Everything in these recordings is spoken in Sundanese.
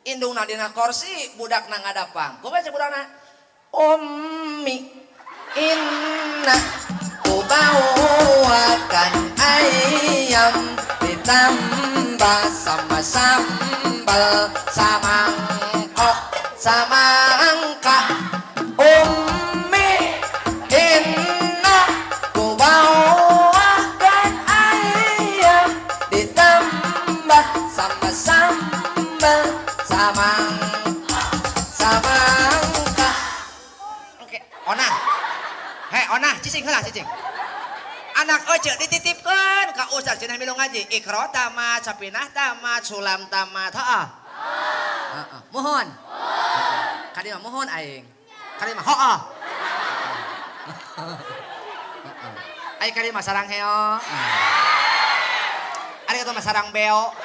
Indungna dina korsi, budakna ngadapang. Kumaha cek budakna? Ummi inna kubawakan ayam ditambah sama sambal samangkok samangka. Ummi inna kubawakan ayam ditambah sama sambal samangka samangka. Oke, onah. Hei, onah, cicing heula cicing. Anak ece dititipkeun ka ustaz cenah milu ngaji. Iqra tamat, Sapinah tamat, Sulam tamat. Heeh. Heeh. Mohon. Kadi mah mohon aing. Kadi mah heeh. Aing kadi mah sarang heo. Ari atuh mah sarang beo.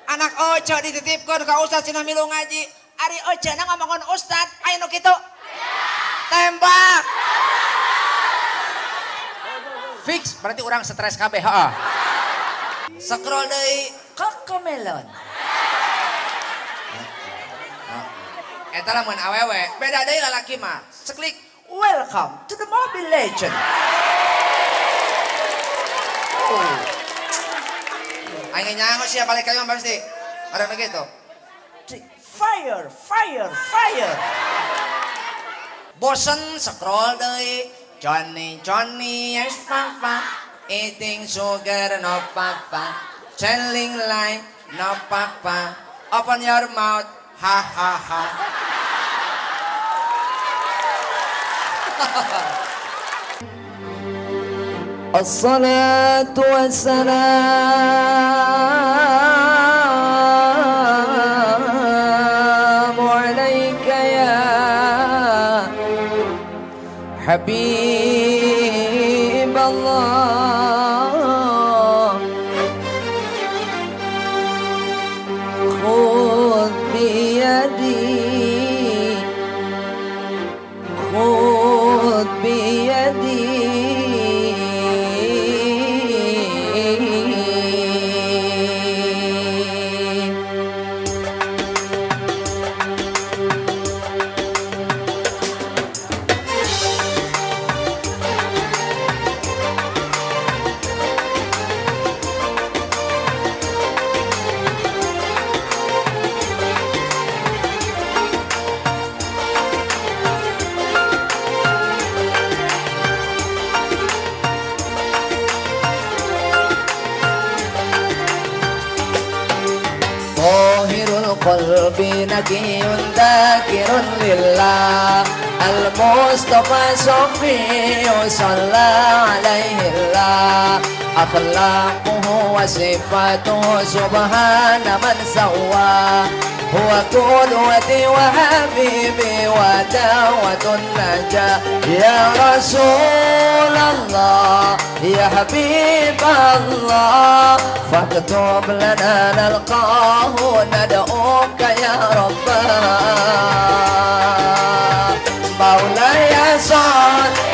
Anak ece dititipkeun ka ustaz cenah milu ngaji. Ari ece na ngomongon ustaz, aya nu kitu? Tembak. Fix, berarti orang stres kabeh, heeh. Scroll deui Cocomelon. Eta lamun awewe, beda deui lalaki mah. Seklik, welcome to the Mobile Legend. Oh. Aing nyango sia balik ka imah pasti. Ada gitu. Fire, fire, fire. Bosen scroll deui. Johnny, Johnny, yes papa. Eating sugar, no papa. Telling lie, no papa. Open your mouth, ha ha ha. Assalatu wassalamu alaika ya Habib Allah. Khudh biyadi, khudh biyadi. Qalbi naqiyyun dzakirun lillah al-Mustafa Sofiyyu sallallahu alaihi Allah akhlaquhu wa sifatuhu subhana man sawwa huwa qudwati wa habibi wa da'watun najah ya Rasulullah ya Habib Allah faktub lana nalqahu nad'uka ya Rabbah Maulaya sholli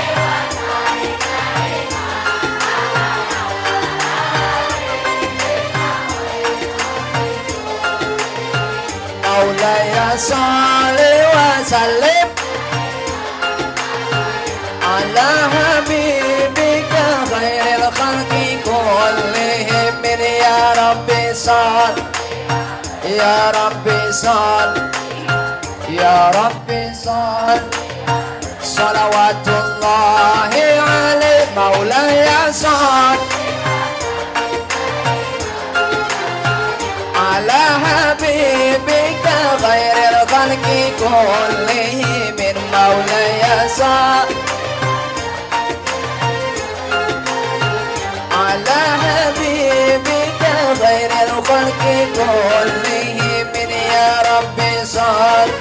Maulaya sholli wa sallim ala habibika khairil khalqi kullihim min ya Rabbi sholli ya Rabbi sholli ya Rabbi sholli shalawatullahi alaihi Maulaya sholli ala habibika khairil khalqi kullihim min Maulaya sholli ala habibika khairil khalqi kullihim min ya Rabbi sholli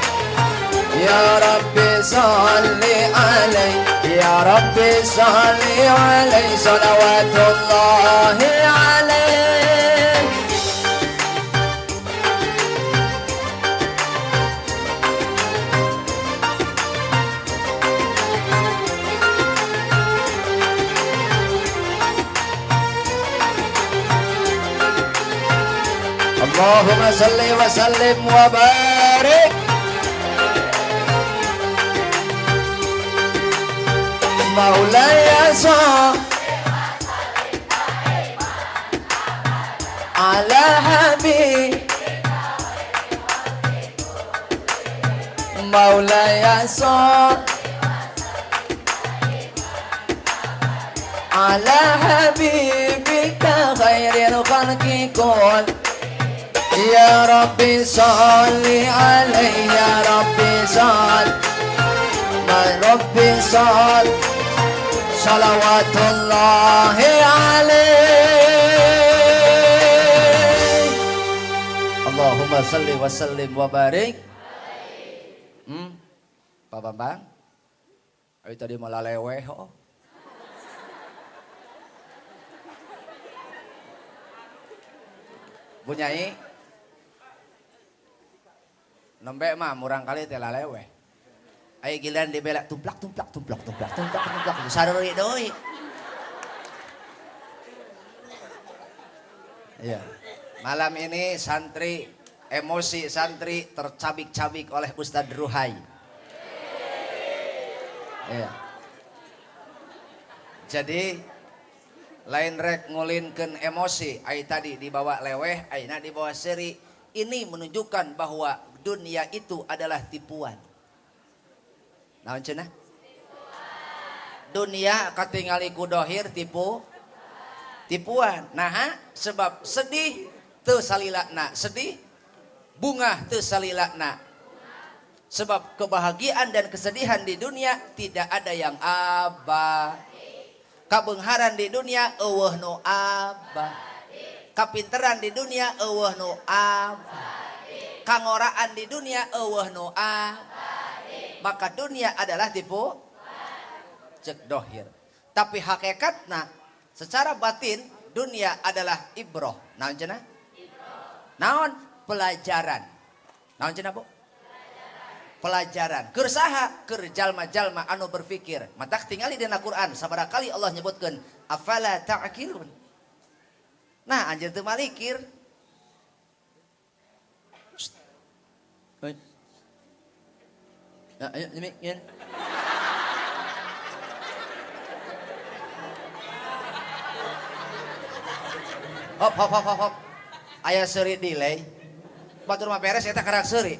ya Rabbi sholli alaihi ya Rabbi sholli alaihi shalawatullahi alaihi. Allahumma salli wa sallim wa barik. Maulaya sholli ala habib. Maulaya sholli ala habibika khairil khalqi kull. Ya Rabbi sholli alaihi, ya Rabbi sholli, ya Rabbi sholli, shalawatullahi alaihi. Allahumma sholli wa sallim wa barik. Pak Bambang, ayo tadi malah leweh oh. Bu Nyai, nembe mah murang kali teh laleweh. Ayo giliran dibelak tumplak tumplak tumplak tumplak tumplak tumplak saruri deui. Iya. Malam ini santri, emosi santri tercabik-cabik oleh Ustadz Ruhai. Iya. Jadi lain rek ngulinkeun emosi, ai tadi dibawa leweh, ayeuna dibawa seri. Ini menunjukkan bahwa dunia itu adalah tipuan. Naon cenah? Dunia katingali ku dohir tipu tipuan. Nah, sebab sedih teu salilana sedih, bungah teu salilana. Sebab kebahagiaan dan kesedihan di dunia tidak ada yang abadi. Kabeungharan di dunia eueuh nu abadi. Kapinteran di dunia eueuh nu abadi. Kangoraan di dunia eueuh nu abadi. Maka dunia adalah tipu cek dohir. Tapi hakikatna secara batin dunia adalah ibroh. Naon cenah? Naon? Pelajaran. Naon cenah, Bu? Pelajaran. Keur saha? Keur jalma-jalma anu berpikir. Matak tingali dina Quran sabaraha kali Allah nyebutkeun afala ta'qilun. Nah, anjeun teu malikir. Nah, ayo demikian. Hop hop hop hop hop. Aya seuri delay. Batur mah beres eta karak seuri.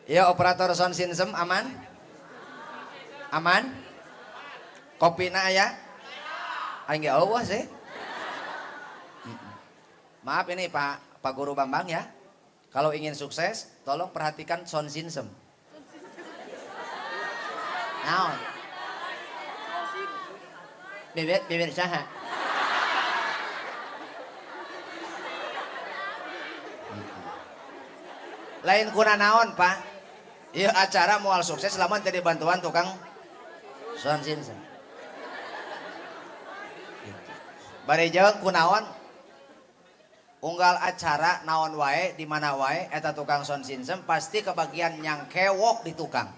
Ya operator sound system aman? Aman? Kopina aya? Aing ge eueuh sih. Maaf ini Pak Guru Bambang ya. Kalau ingin sukses, tolong perhatikan sound system. Naon? Bebek bebek saha? Lain kuna naon, Pak? Iya acara moal sukses lamun teu dibantuan tukang sound system. Bari jeung kunaon unggal acara naon wae di mana wae eta tukang sound system pasti kebagian nyangkewok di tukang.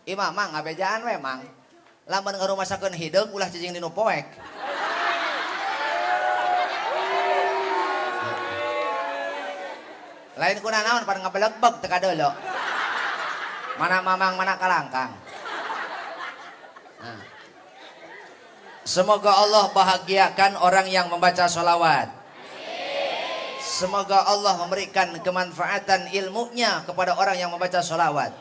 Imah mah ngabejaan we mang. Lamun ngarumasakeun hideung ulah cicing dinu poek. Lain kuna naon pan ngabelegbeg teu kadeuleuk. Mana mamang mana kalangkang. Nah. Semoga Allah bahagiakan orang yang membaca sholawat. Semoga Allah memberikan kemanfaatan ilmunya kepada orang yang membaca sholawat.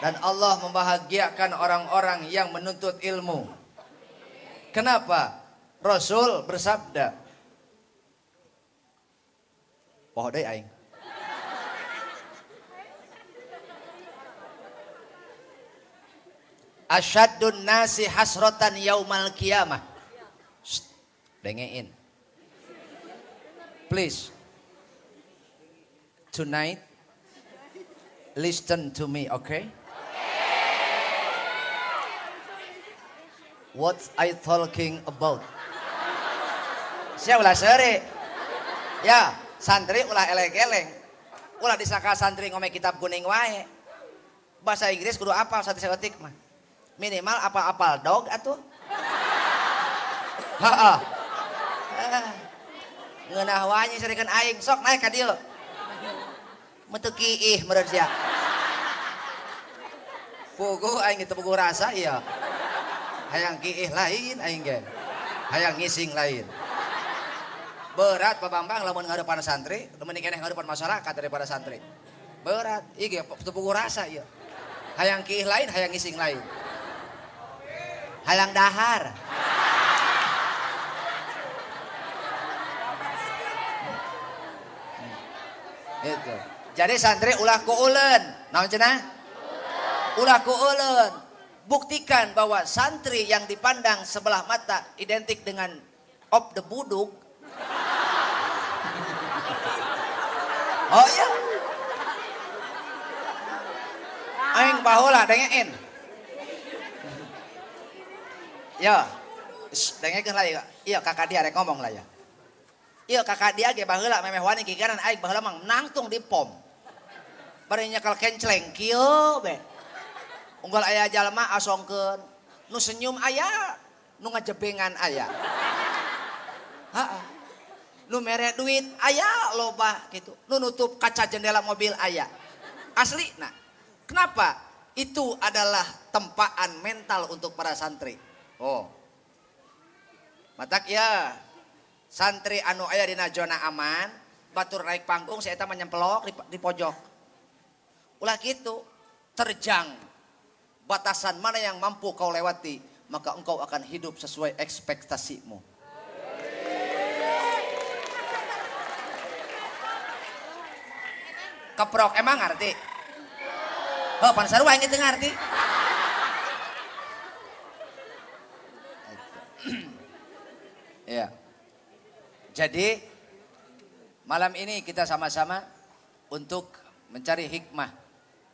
Dan Allah membahagiakan orang-orang yang menuntut ilmu. Kenapa? Rasul bersabda. Poho deui aing. Asyaddun nasi hasratan yaumal qiyamah. Dengein. Please. Tonight listen to me, okay? What I talking about? Sia ulah seuri. Ya, santri ulah eleng-eleng. Ulah disangka santri ngome kitab kuning wae. Bahasa Inggris kudu apal satu seotik mah. Minimal apa-apal dog atuh. Heeh. Ngeunah wae nyerikeun aing, sok naik ka dieu. Teu kiih meureun sia. Puguh aing teu puguh rasa ieu. Hayang kiih lain aing ge. Hayang ngising lain. Berat Pak Bambang lamun ngadepan santri, mending keneh ngadepan masyarakat daripada santri. Berat, ieu ge teu puguh rasa ieu. Hayang kiih lain, hayang ngising lain. Hayang dahar. Itu. Jadi santri ulah kuuleun. Naon cenah? Ulah kuuleun. Buktikan bahwa santri yang dipandang sebelah mata identik dengan op de buduk. Oh iya. Aing baheula dengein. Ya. Dengekeun lah ya. Iya kakak dia rek ngomong lah ya. Iya kakak dia ge baheula memeh wani kikiran aing baheula mah nangtung di pom. Bari nyekel kencleng kieu be. Unggal aya jalma asongkeun, nu senyum aya, nu ngajebengan aya. Heeh. Nu mere duit aya loba gitu. Nu nutup kaca jendela mobil aya. Asli nah. Kenapa? Itu adalah tempaan mental untuk para santri. Oh. Matak ya. Santri anu aya dina zona aman, batur naik panggung saya eta menyemplok di pojok. Ulah gitu, terjang batasan mana yang mampu kau lewati, maka engkau akan hidup sesuai ekspektasimu. Keprok emang ngerti? Oh, pan sarua aing teu ngarti. Ya. Jadi malam ini kita sama-sama untuk mencari hikmah,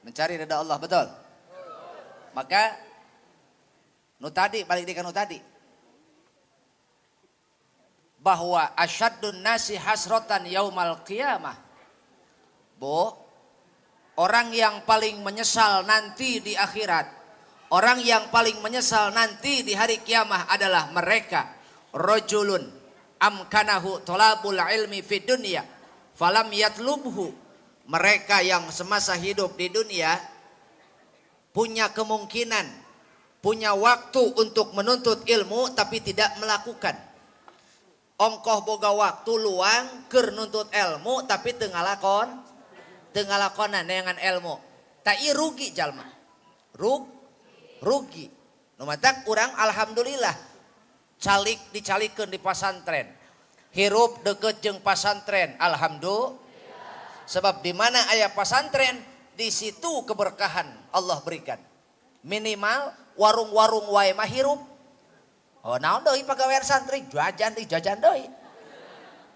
mencari ridha Allah, betul? Maka nu tadi balik di nu tadi bahwa asyaddun nasi hasratan yaumal qiyamah. Bu, orang yang paling menyesal nanti di akhirat, orang yang paling menyesal nanti di hari kiamah adalah mereka rajulun amkanahu tolabul ilmi fid dunya falam yatlubhu. Mereka yang semasa hidup di dunia punya kemungkinan, punya waktu untuk menuntut ilmu tapi tidak melakukan. Ongkoh boga waktu luang keur nuntut ilmu tapi teu ngalakon, teu ngalakonan neangan ilmu. Tak ieu rugi jalma. Rugi. Nu matak urang alhamdulillah calik dicalikeun di pasantren. Hirup deket jeung pasantren, alhamdulillah. Sebab di mana aya pasantren, di situ keberkahan Allah berikan. Minimal warung-warung wae mah hirup. Oh, naon deui pagawean santri, jajan deui, jajan deui.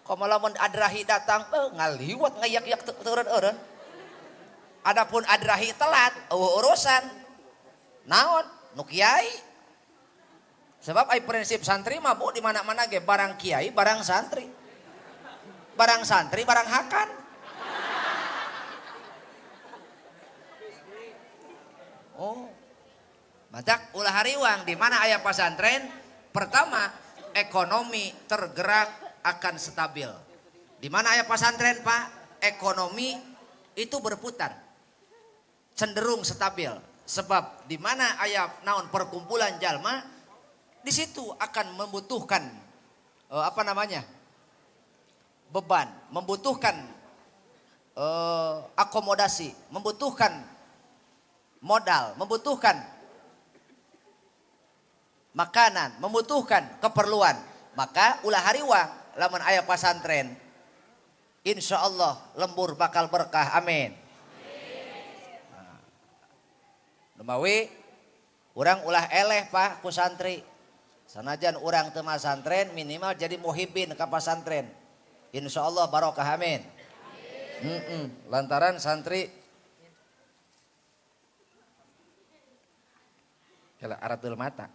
Komo lamun adrahi datang, ngaliwat ngayak-yak teu eureun-eureun. Adapun adrahi telat, eueuh urusan. Naon? Nu kiai. Sebab ai prinsip santri mah bu di mana-mana ge barang kiai, barang santri. Barang santri, barang hakan. Oh. Matak ulah hariwang di mana aya pasantren, pertama ekonomi tergerak akan stabil. Di mana aya pasantren, Pak, ekonomi itu berputar. Cenderung stabil. Sebab di mana aya naon perkumpulan jalma, di situ akan membutuhkan beban, membutuhkan akomodasi, membutuhkan modal, membutuhkan makanan, membutuhkan keperluan. Maka ulah hariwang lamun aya pasantren, insya Allah lembur bakal berkah, amin. Nah, numawi urang ulah eleh Pak ku santri. Sanajan urang teu masantren minimal jadi muhibin ka pasantren. Insya Allah barokah, amin. Lantaran santri kela aratul mata.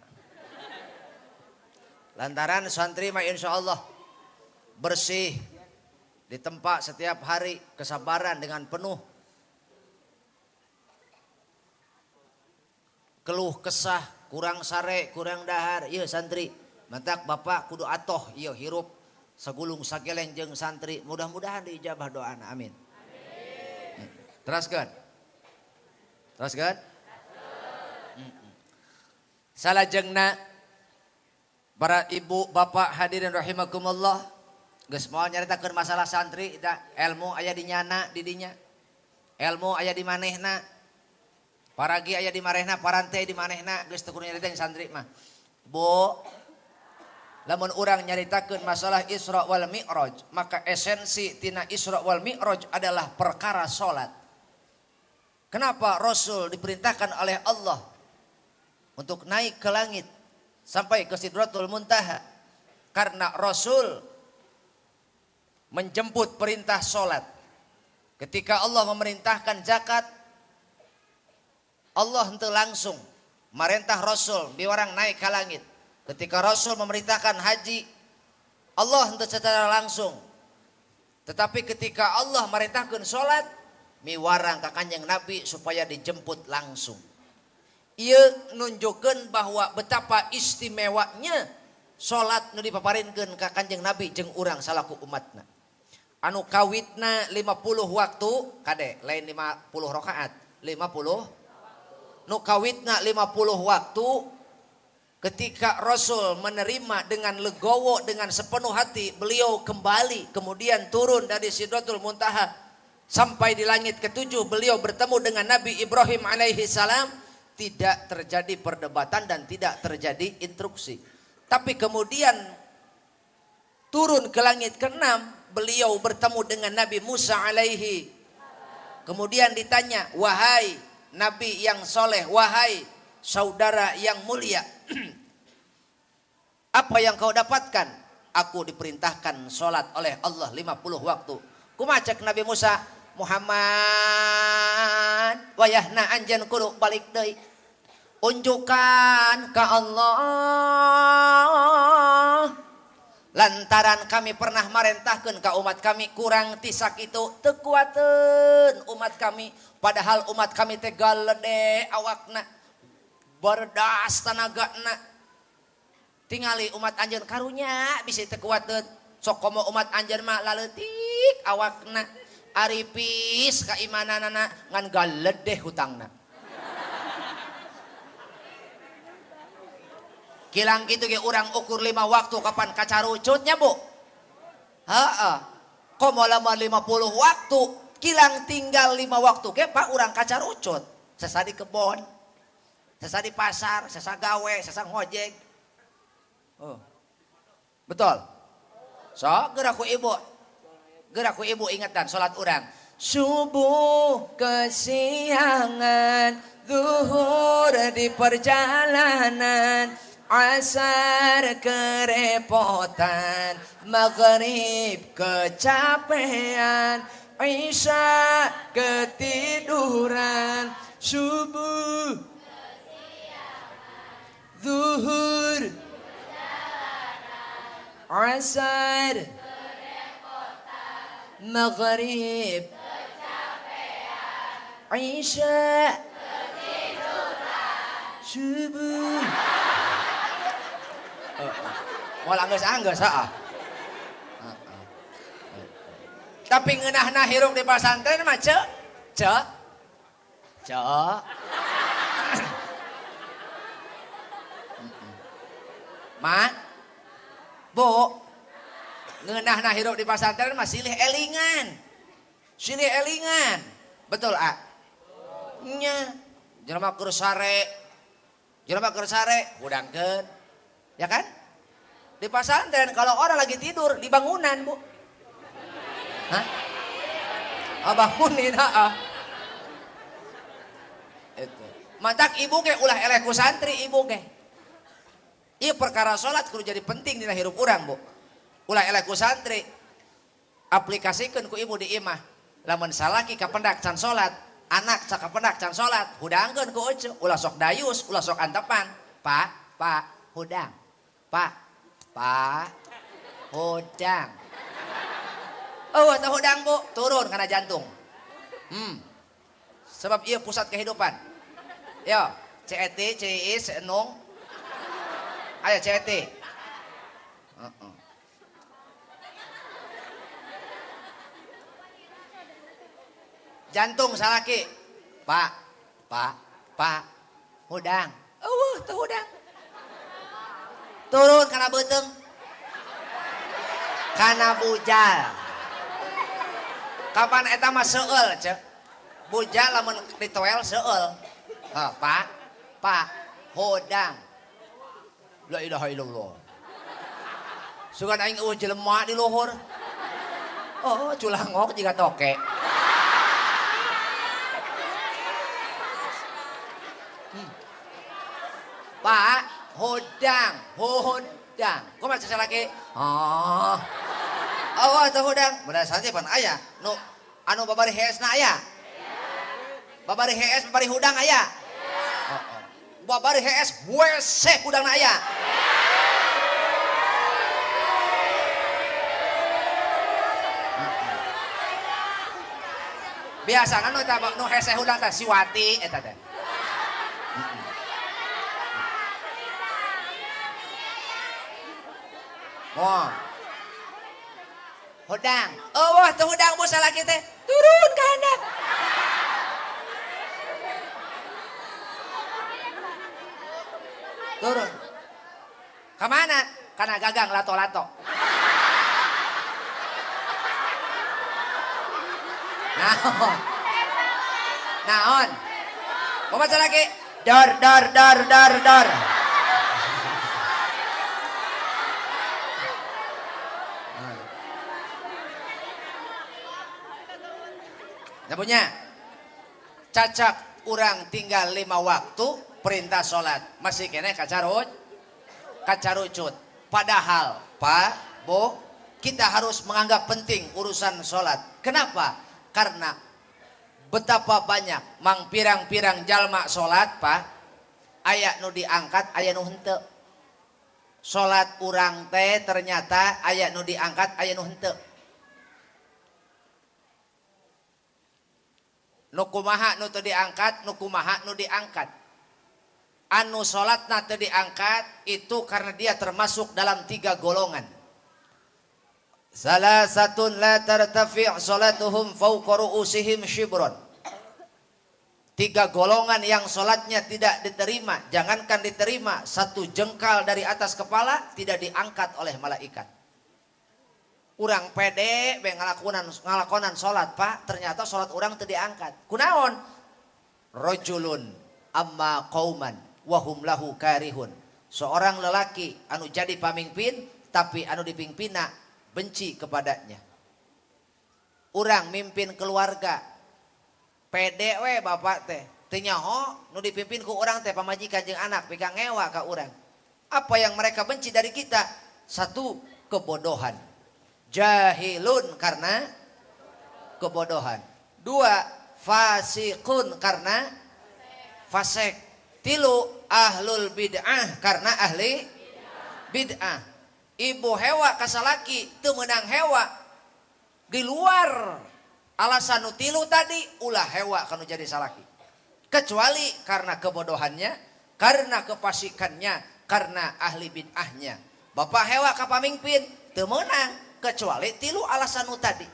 Lantaran santri mah insya Allah bersih di tempat setiap hari, kesabaran dengan penuh keluh kesah. kurang sare, kurang dahar, ieu santri. Mantak bapak kudu atoh ieu hirup sagulung sageleng jeung santri, mudah-mudahan diijabah doana, amin. Teraskeun. Teraskeun. Salajengna para ibu bapak hadirin rahimakumullah, geus moal nyaritakeun masalah santri, da ilmu aya di nyana di dinya. Ilmu aya di manehna. Paragi aya di marehna, parante di manehna, geus teu kudu nyaritakeun santri mah. Bu, lamun urang nyaritakeun masalah Isra wal Mi'raj, maka esensi tina Isra wal Mi'raj adalah perkara salat. Kenapa Rasul diperintahkan oleh Allah untuk naik ke langit sampai ke Sidratul Muntaha? Karena Rasul menjemput perintah salat. Ketika Allah memerintahkan zakat, Allah henteu langsung merintah Rasul biwarang naik ke langit. Ketika Rasul memerintahkan haji, Allah henteu secara langsung. Tetapi ketika Allah merintahkan salat, miwarang ka Kanjeng Nabi supaya dijemput langsung. Ieu nunjukkeun bahwa betapa istimewanya salat nu dipaparinkeun ka Kanjeng Nabi jeung urang salaku umatna. Anu kawitna 50 waktu, kade lain 50 rakaat, 50. Nu kawitna 50 waktu, ketika Rasul menerima dengan legowo, dengan sepenuh hati, beliau kembali kemudian turun dari Sidratul Muntaha sampai di langit ketujuh, beliau bertemu dengan Nabi Ibrahim alaihi salam. Tidak terjadi perdebatan dan tidak terjadi instruksi. Tapi kemudian turun ke langit keenam, beliau bertemu dengan Nabi Musa alaihi. Kemudian ditanya, wahai Nabi yang soleh, wahai saudara yang mulia, apa yang kau dapatkan? Aku diperintahkan sholat oleh Allah 50 waktu. Kumaha cek Nabi Musa? Muhammad, wayahna anjeun kudu balik deui. Unjukkan ke Allah. Lantaran kami pernah marentahkeun ka umat kami kurang ti sakitu, teu kuateun umat kami. Padahal umat kami teh galede awakna, berdas tanagana. Tingali umat anjeun karunya bisi teu kuateun. Sok komo umat anjeun mah laleutik awakna, aripis kaimananana ngan galedeh hutangna. Kilang kitu ge urang ukur 5 waktu kapan kacarucutnya, Bu? Heeh. Komo lamun 50 waktu, kilang tinggal 5 waktu ge Pak urang kacarucut. Sesa di kebon, sesa di pasar, sesa gawe, sesa ngojek. Oh. Betul. Sok geura ku ibu. Geura ku ibu ingetan salat urang. Subuh kesiangan, zuhur di perjalanan, asar kerepotan, maghrib kecapean, isya ketiduran, subuh, zuhur, asar, maghrib, isya, ketiduran, subuh. Moal anggeus-anggeus, heeh. Tapi ngeunahna hirup di pasantren mah cek, cek, cek. Ma, Bu, ngeunahna hirup di pasantren mah silih elingan. Silih elingan. Betul, A? Nya, jelema keur sare. Jelema keur sare, hudangkeun. Ya kan? Di pasantren kalau orang lagi tidur di bangunan, Bu. Hah? Ah, bangunin, heeh. Itu. Matak ibu ge ulah eleh ku santri ibu ge. Ieu perkara salat kudu jadi penting dina hirup urang, Bu. Ulah eleh ku santri. Aplikasikeun ku ibu di imah. Lamun salaki kapendak can salat, anak sakapendak can salat, hudangkeun ku ece, ulah sok dayus, ulah sok antepan. Pak, Pak, hudang. Pak, Pak, hudang. Oh, teu hudang, Bu, turun kana jantung. Sebab ieu pusat kehidupan. Yo, CET, CII, Enung, Aya CT. Heeh. Jantung salaki. Pak, pak, pak, hudang. Eueuh teu hudang. Turun kana beuteung. Kana bujal. Kapan eta mah seueul cek. Bujal lamun ditoel seueul. Ha, pak, pak, hudang. La ilaha illallah. Sugan aing eueuh jelema di luhur. Oh, culangok jiga toke. Pak, hudang, hudang. Kumaha salaki? Oh. Oh, teu hudang. Bener santai pan aya. Nu anu babari heesna aya. Babari hees, babari hudang aya. Heeh. Babari hees, wese hudangna aya. Biasana nu eta nu hese hudang teh si Wati eta teh. Wah. Hudang. Eueuh teu hudang bu salaki teh. Turun ka handap. Turun. Ka mana? Kana gagang lato-lato. Naon? Naon? Kumaha salaki? Dor dor dor dor dor. Punya cacak urang tinggal 5 waktu perintah sholat masih kene kacarucut. Padahal Pak, Bu, kita harus menganggap penting urusan sholat. Kenapa? Karena betapa banyak mang pirang-pirang jalma sholat Pak, aya nu diangkat aya nu henteu. Sholat urang teh ternyata aya nu diangkat aya nu henteu. Nu kumaha nu teu diangkat, nu kumaha nu diangkat. Anu salatna teu diangkat itu karena dia termasuk dalam 3 golongan. Salasatun la tartafi' salatuhum fawqa ru'usihim shibron. 3 golongan yang salatnya tidak diterima, jangankan diterima, 1 jengkal dari atas kepala tidak diangkat oleh malaikat. Urang pede be ngalakonan salat Pak, ternyata salat urang teu diangkat. Kunaon? Rajulun amma qauman wa hum lahu karihun. Seorang lelaki anu jadi pamimpin tapi anu dipimpinna benci kepadanya. Urang mimpin keluarga pede we bapak teh, teu nyaho nu dipimpin ku urang teh pamajikan jeung anak pika ngewa ka urang. Apa yang mereka benci dari kita? 1, kebodohan. Jahilun karena kebodohan. 2, fasiqun karena fasik. 3, ahlul bid'ah karena ahli bid'ah. Ibu hewa kasalaki teu meunang hewa. Di luar alasan nu 3 tadi ulah hewa kanu jadi salaki. Kecuali karena kebodohannya, karena kefasikannya, karena ahli bid'ahnya. Bapak hewa ka pamimpin teu meunang kecuali 3 alasan nu tadi.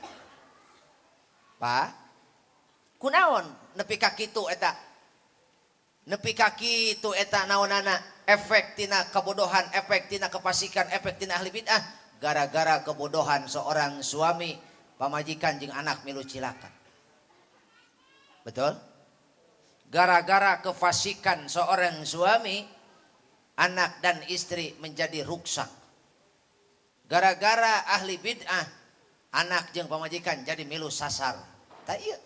Pak, kunaon nepi ka kitu eta? Nepi ka kitu eta naonana? Efek tina kebodohan, efek tina kefasikan, efek tina ahli bid'ah. Gara-gara kebodohan seorang suami, pamajikan jeung anak milu cilaka. Betul? Gara-gara kefasikan seorang suami, anak dan istri menjadi ruksak. Gara-gara ahli bid'ah, anak jeung pamajikan jadi milu sasar. Tak ieu.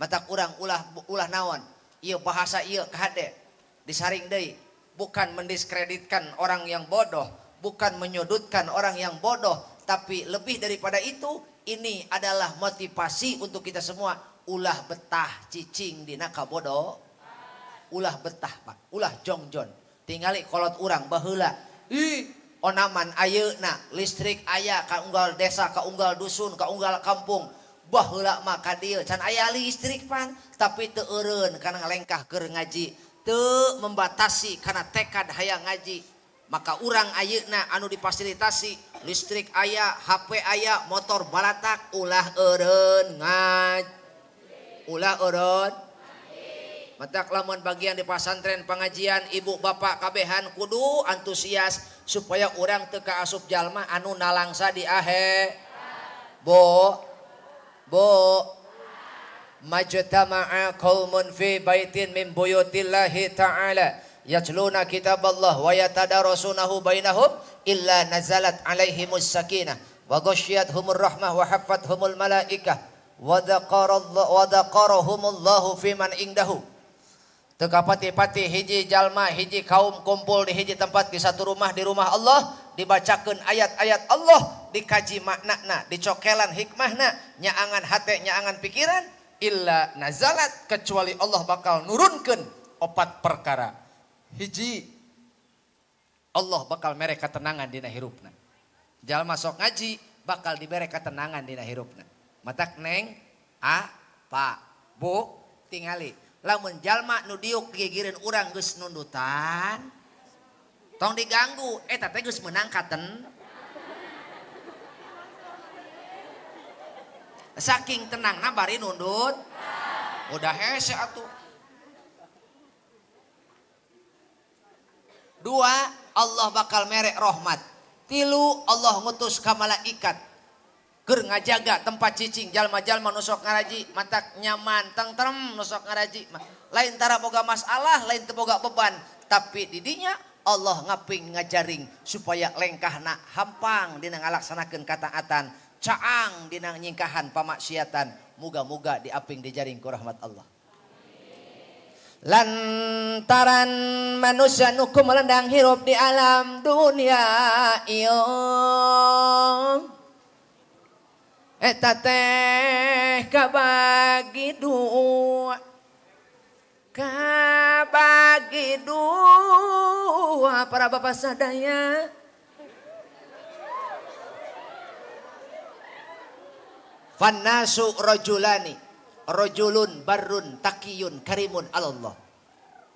Matak urang ulah naon? Ieu bahasa ieu kahade disaring deui, bukan mendiskreditkan orang yang bodoh, bukan menyudutkan orang yang bodoh, tapi lebih daripada itu, ini adalah motivasi untuk kita semua ulah betah cicing dina kabodoh. Ulah betah Pak, ulah jongjon. Tingali kolot urang baheula. Ih, onaman ayeuna listrik aya ka unggal desa, ka unggal dusun, ka unggal kampung. Baheula mah ka dieu can aya listrik pan, tapi teu eureun kana ngalengkah keur ngaji. Teu membatasi karena tekad hayang ngaji. Maka urang ayeuna anu difasilitasi listrik aya, HP aya, motor balatak ulah eureun ngaji. Ulah eureun. Matak lamun bagian di pasantren pengajian ibu bapak kabehan kudu antusias supaya urang teu kaasup jalma anu nalangsa di ahe. Bo bo majtama'a qaumun fi baitin min buyutillahi ta'ala yatluna kitaballah wa yatadarasunahu bainahum illa nazalat alaihimus sakinah wa ghasyiyatuhumur rahmah wa haffathumul malaikah wa dzaqarahumullahu fi man indahu. Teu kapati-pati hiji jalma hiji kaum kumpul di hiji tempat di satu rumah di rumah Allah dibacakeun ayat-ayat Allah dikaji maknana dicokelan hikmahna nyaangan hate nyaangan pikiran illa nazalat kecuali Allah bakal nurunkeun opat perkara. Hiji Allah bakal mere katenangan dina hirupna. Jalma sok ngaji bakal dibere katenangan dina hirupna. Matak neng a pa bu tingali lamun jalma nu diuk gigireun urang geus nundutan tong diganggu eta teh geus meunang katen. Saking tenangna bari nundut udah hese atuh. Dua, Allah bakal merek rahmat. Tilu, Allah ngutus ka malaikat keur ngajaga tempat cicing jalma-jalma nu sok ngaraji matak nyaman tentrem nu sok ngaraji. Lain tara boga masalah, lain teu boga beban, tapi didinya Allah ngaping ngajaring supaya lengkahna hampang dina ngalaksanakeun kataatan, caang dina nyingkahan pamaksiatan. Muga-muga diaping dijaring ku rahmat Allah. Lantaran manusia nu kumelendang hirup di alam dunia ieu eta teh kabagi dua, kabagi dua para bapak sadaya. Fannasu rajulani rajulun barrun taqiyun karimun alallah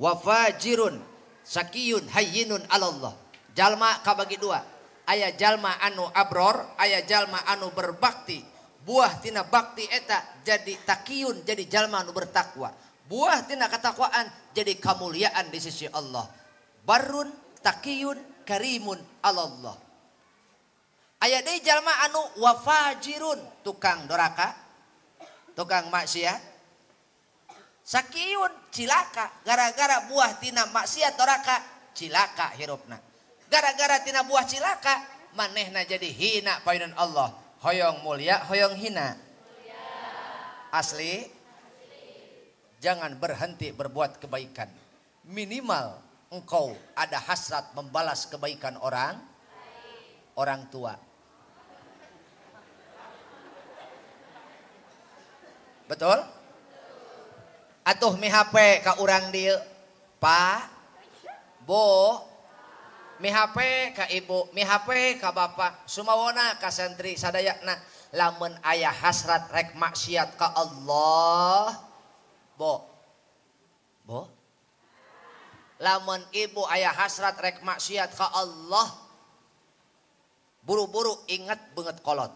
wa fajirun sakiyun hayyinun alallah. Jalma kabagi dua, aya jalma anu abror, aya jalma anu berbakti. Buah tina bakti eta jadi takiyun, jadi jalma anu bertakwa. Buah tina ketakwaan jadi kamuliaan di sisi Allah. Barrun takiyun karimun alallah. Aya deui jalma anu wafajirun, tukang doraka, tukang maksiat. Sakiyun cilaka, gara-gara buah tina maksiat doraka cilaka hirupna. Gara-gara tina buah cilaka manehna jadi hina payunan Allah. Hoyong mulia, hoyong hina. Asli. Jangan berhenti berbuat kebaikan. Minimal engkau ada hasrat membalas kebaikan orang tua. Betul? Atuh mi HP ka urang dieu. Pak, Bu, mi HP ka ibu, mi HP ka bapak, sumawona ka santri sadayana. Lamun aya hasrat rek maksiat ka Allah, Bo. Bo. Lamun ibu aya hasrat rek maksiat ka Allah, buru-buru inget beungeut kolot.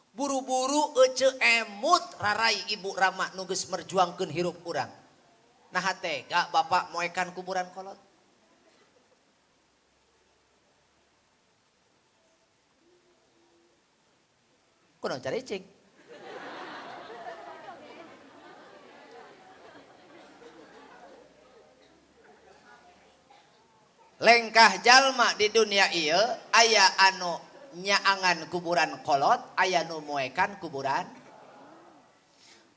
Buru-buru ece emut rarai ibu rama nu geus merjuangkeun hirup urang. Nah tega bapak moekan kuburan kolot. Kunaon caricing? Lengkah jalma di dunia ieu aya anu nyaangan kuburan kolot, aya nu moekan kuburan.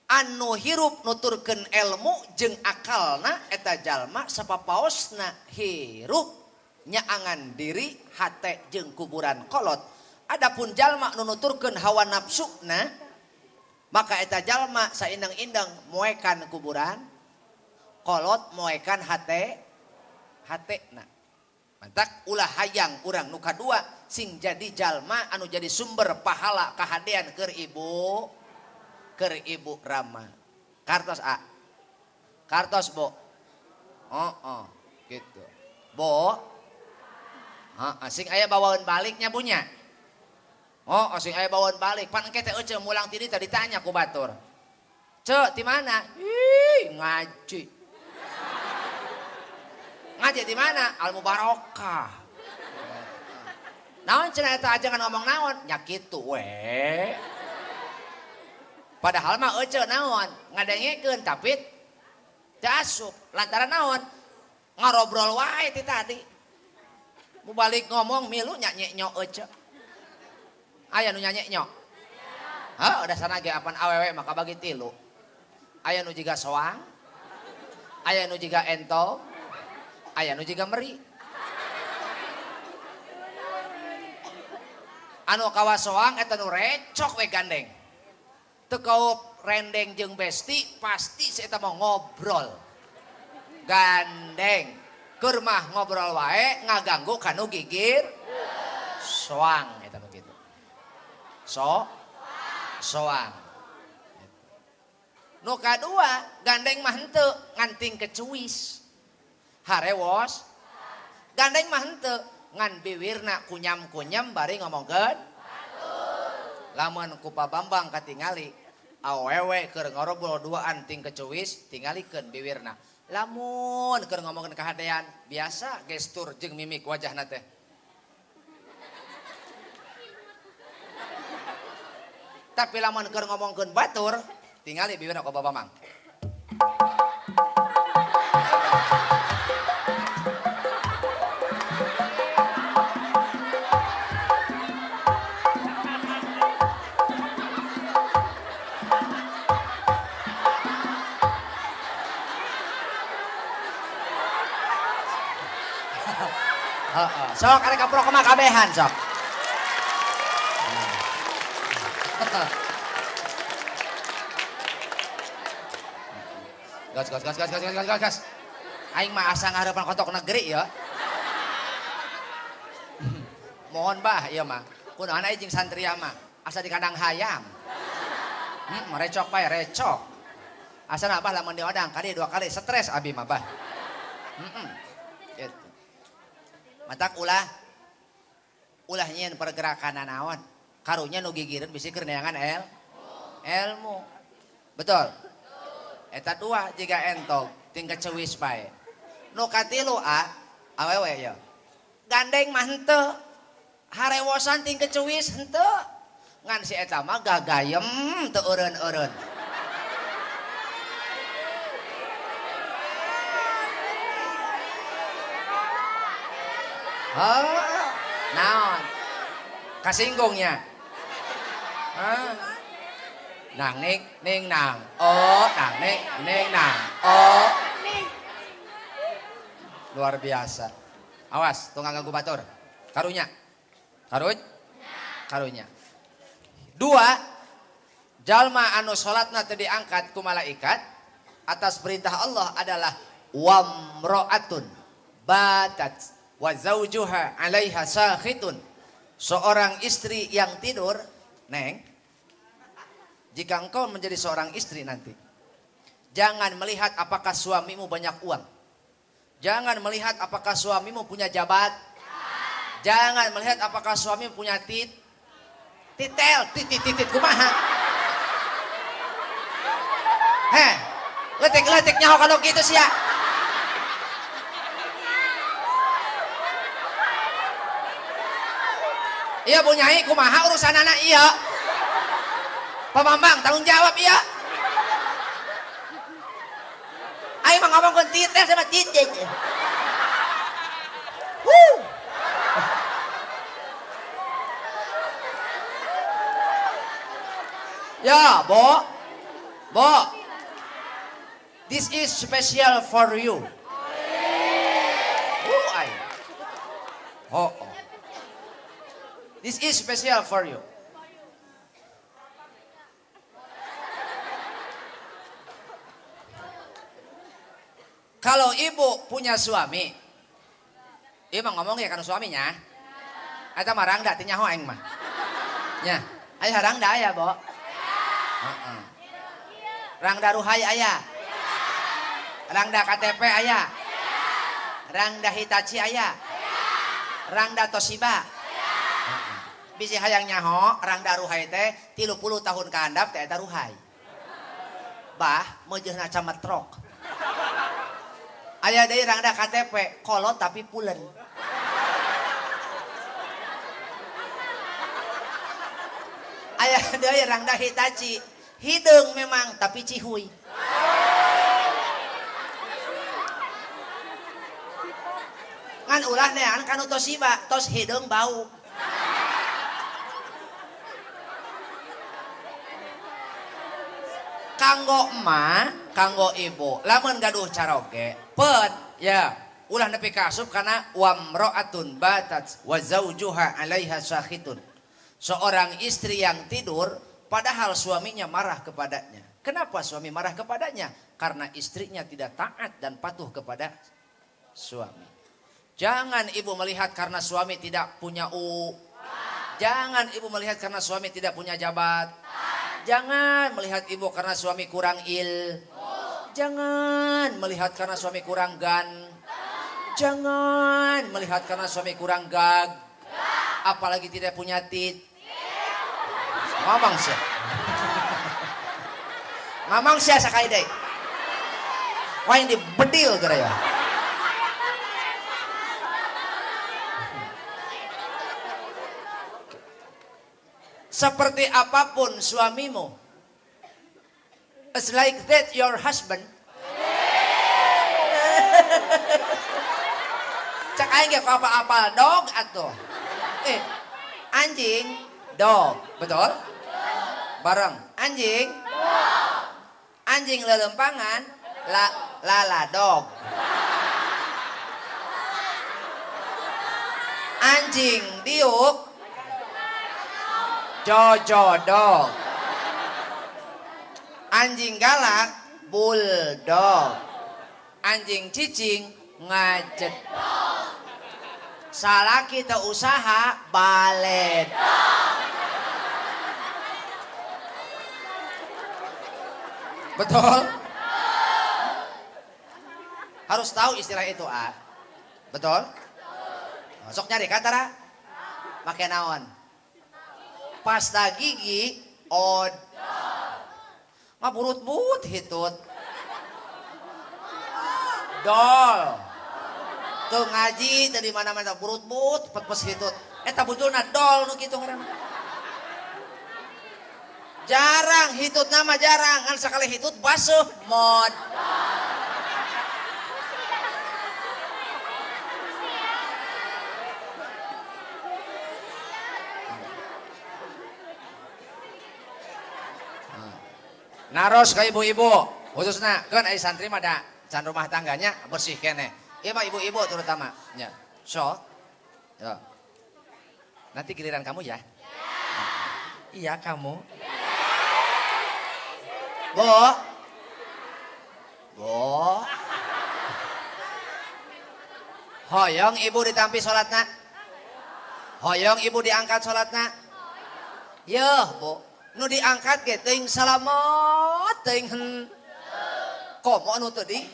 Anu hirup nuturkeun ilmu jeung akalna eta jalma sapapaosna hirup nyaangan diri hate jeung kuburan kolot. Adapun jalma nu nuturkeun hawa nafsuna maka eta jalma saindang-indang moekan kuburan kolot, moekan hate hatena. Mantak ulah hayang urang nu kadua sing jadi jalma anu jadi sumber pahala kahadean keur ibu rama. Kartos A. Kartos Bo. Oh, gitu. Bo. Heeh, sing aya bawaeun baliknya bunya. Oh, sing aya bawaeun balik. Pan engke teh euceu mulang ti ditu ditanya ku batur. Ceu, ti mana? Ih, ngaji. Ngaji di mana? Al Mubarokah. Naon cenah eta ajengan ngomong naon? Nya kitu we. Padahal mah euceu naon? Ngadengekeun tapi teu asup. Lantaran naon? Ngarobrol wae ti tadi. Mu balik ngomong milu nya nyeknyo euceu. Aya nu nyanyeknyo? Heuh, dasarna ge apan awewe mah kabagi tilu. Aya nu jiga soang, aya nu jiga entong, aya nu jiga meri. Anu kawasoang eta nu recok we gandeng. Teu kaup rendeng jeung besti pasti si eta mau ngobrol. Gandeng. Keur mah ngobrol wae ngaganggu kanu gigir soang eta nu kitu. So soang. Nu kadua gandeng mah henteu nganting kecuis. Harewos gandeng mah henteu ngan biwirna kunyam-kunyam bari ngomongkeun lamun ku Pa Bambang katingali awewe keur ngorobrol duaan ting kecuis tingalikeun biwirna. Lamun keur ngomongkeun kahadean biasa gestur jeung mimik wajahna teh. Tapi lamun keur ngomongkeun batur tingali biwirna ku Pa Bambang. Sok arek kaprok mah kabehan sok. Gas gas gas gas gas gas gas gas. Aing mah asa ngarepan kotok negeri ya. Mohon bah ieu mah. Kunaon aing jeung santria mah asa di kandang hayam. Recok bae recok. Asana abah lamun diodang kali dua kali stres abi mah bah. Gitu. Matak ulah ulah nyieun pergerakan naon karunya nu gigireun bisi keur neangan ilmu. Betul. Eta dua jiga entog ting kecewis bae. Nu katilu a awewe ya. Gandeng mah henteu. Harewosan ting kecewis henteu. Ngan si eta mah gagayem teu eureun-eureun. Oh, naon? Kasinggungnya. Hah? Nang ning ning nang. Oh, nang ning ning nang. Oh. Luar biasa. Awas, tong ganggu batur. Karunya. Karuny? Karunya. Dua, jalma anu salatna teu diangkat ku malaikat atas perintah Allah adalah wamro'atun batat wa zaujuha 'alaiha sakhitun. Seorang istri yang tidur, Neng, jika engkau menjadi seorang istri nanti, jangan melihat apakah suamimu banyak uang. Jangan melihat apakah suamimu punya jabat. Jangan melihat apakah suamimu punya titel, titit kumaha. Heh, letik-letik nyaho kalau gitu sih ya. Iya Bu Nyai, kumaha urusan anak iya. Pak Bambang tanggung jawab iya. Ayo mah ngomongkeun titel sama titik. Wuh. Ya, Bo. Bo. This is special for you. Oh, ay. Oh, oh. This is special for you. Kalau ibu punya suami, ibu ngomong ya kan suaminya. Eta mah rangda teh nyaho aing mah. Nya, aya rangda aya, Bo. Heeh. Rangda ruhai aya. Rangda KTP aya. Rangda Hitachi aya. Rangda Toshiba. Bisi hayang nyaho rangda ruhai teh 30 tahun ka handap teh eta ruhai. Bah meujeuhna cametrok. Aya deui rangda KTP kolot tapi pulen. Aya deui rangda Hitachi hideung memang tapi cihuy. Ngan ulah neangan kanu Toshiba tos hideung bau. Kanggo emak, kanggo ibu, lamun gaduh caroge, pet, ya, ulah nepi ka asup kana wamro'atun batat wa zaujuha 'alaiha sakhitun. Seorang istri yang tidur padahal suaminya marah kepadanya. Kenapa suami marah kepadanya? Karena istrinya tidak taat dan patuh kepada suami. Jangan ibu melihat karena suami tidak punya u. Jangan ibu melihat karena suami tidak punya jabat. Jangan melihat ibu karena suami kurang il. Jangan melihat karena suami kurang gan. Jangan melihat karena suami kurang gag. Apalagi tidak punya tit. Ngomong sih. Ngomong sih sakali deui. Wah ini bedil gara ya. Seperti apapun suamimu, it's like that your husband. Cak aing ge apa-apa dog atuh. Anjing dog, betul? Bareng anjing. Anjing lelempangan la lala dog. Anjing diuk jojo dog. Anjing galak bulldog. Anjing cicing ngajet. Salaki teu usaha balet. Betul? Harus tahu istilah itu, A. Betul? Sok nyari katara? Make naon? Pasta gigi od. Ngaburut-but hitut. Dol. Tuh ngaji tadi mana-mana burut-but pet-pes hitut. Eta bujulna dol nu kitu ngaranna. Jarang hitut nama jarang, ngan sakali hitut basuh mod. Naros ke ibu-ibu, khususnya kan ai santri mah da can rumah tangganya bersih kene. Ieu mah ibu-ibu terutama. Ya. So. Ya. Nanti giliran kamu ya. Iya kamu. Bo. Bo. Hoyong ibu ditampi salatna. Hoyong ibu diangkat salatna. Yeuh, Bu. Nu diangkat ge teuing salamet teuing hen. Komo nu teu di?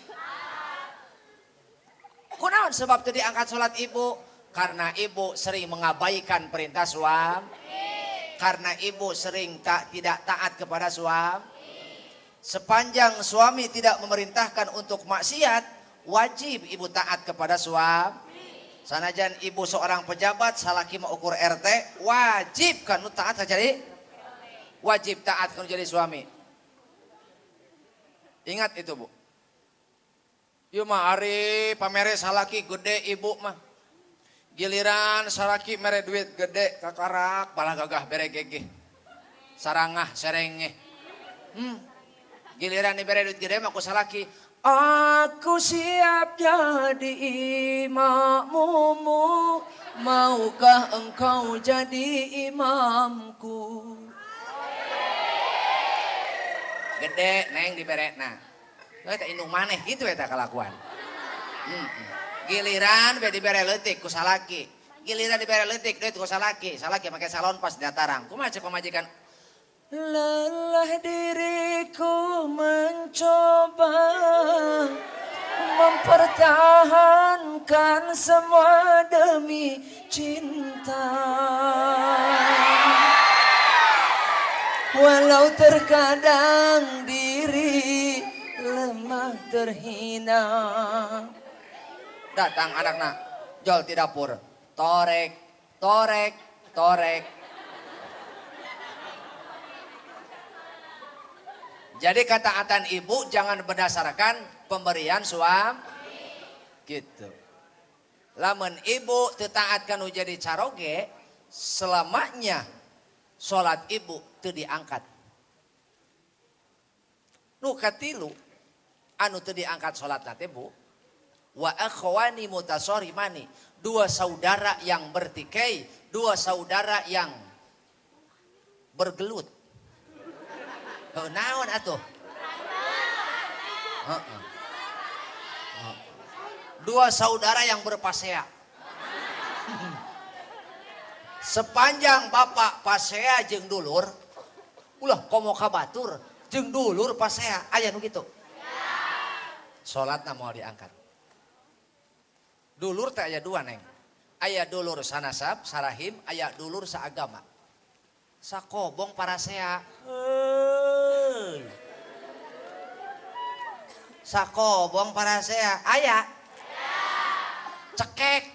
Kunaon sebab teu diangkat salat ibu? Karena ibu sering mengabaikan perintah suami. Karena ibu sering tidak taat kepada suami. Sepanjang suami tidak memerintahkan untuk maksiat, wajib ibu taat kepada suami. Sanajan ibu seorang pejabat, salaki mah ukur RT, wajib kan nu taat jadi wajib taat kalau jadi suami. Ingat itu, Bu. Ieu mah ari pamere salaki gede ibu mah. Giliran salaki mere duit gede kakarak malah gagah bere gegeh. Sarangah serengeh. Giliran dibere duit gede mah ku salaki, aku siap jadi imammu, maukah engkau jadi imamku? Gede neng diberekna. Eta indung maneh gitu eta kalakuan. Giliran be dibere leutik ku salaki. Giliran dibere leutik duit ku salaki. Salaki make salon pas datarang. Kumaha cek pamajikan? Lelah diriku mencoba Mempertahankan semua demi cinta. Walau terkadang diri lemah terhina. Datang anakna jol ti dapur. Torek, torek, torek. Jadi ketaatan ibu jangan berdasarkan pemberian suami. Gitu. Lamun ibu teu taat kanu jadi caroge, selamanya sholat ibu teu diangkat. Nu katilu anu teu diangkat sholat teh Bu, wa akhwani mutasorimani, dua saudara yang bertikai, dua saudara yang bergelut. Heuh, naon atuh? Heeh. Dua saudara yang berpasea. Sepanjang bapak pasea jeung dulur, ulah komo ka batur jeung dulur pasea, aya nu kitu. Salatna moal diangkat. Dulur teh aya dua neng. Aya dulur sanasab, sarahim, aya dulur saagama. Sakobong parasea. Heuy. Sakobong parasea, aya. Cekek.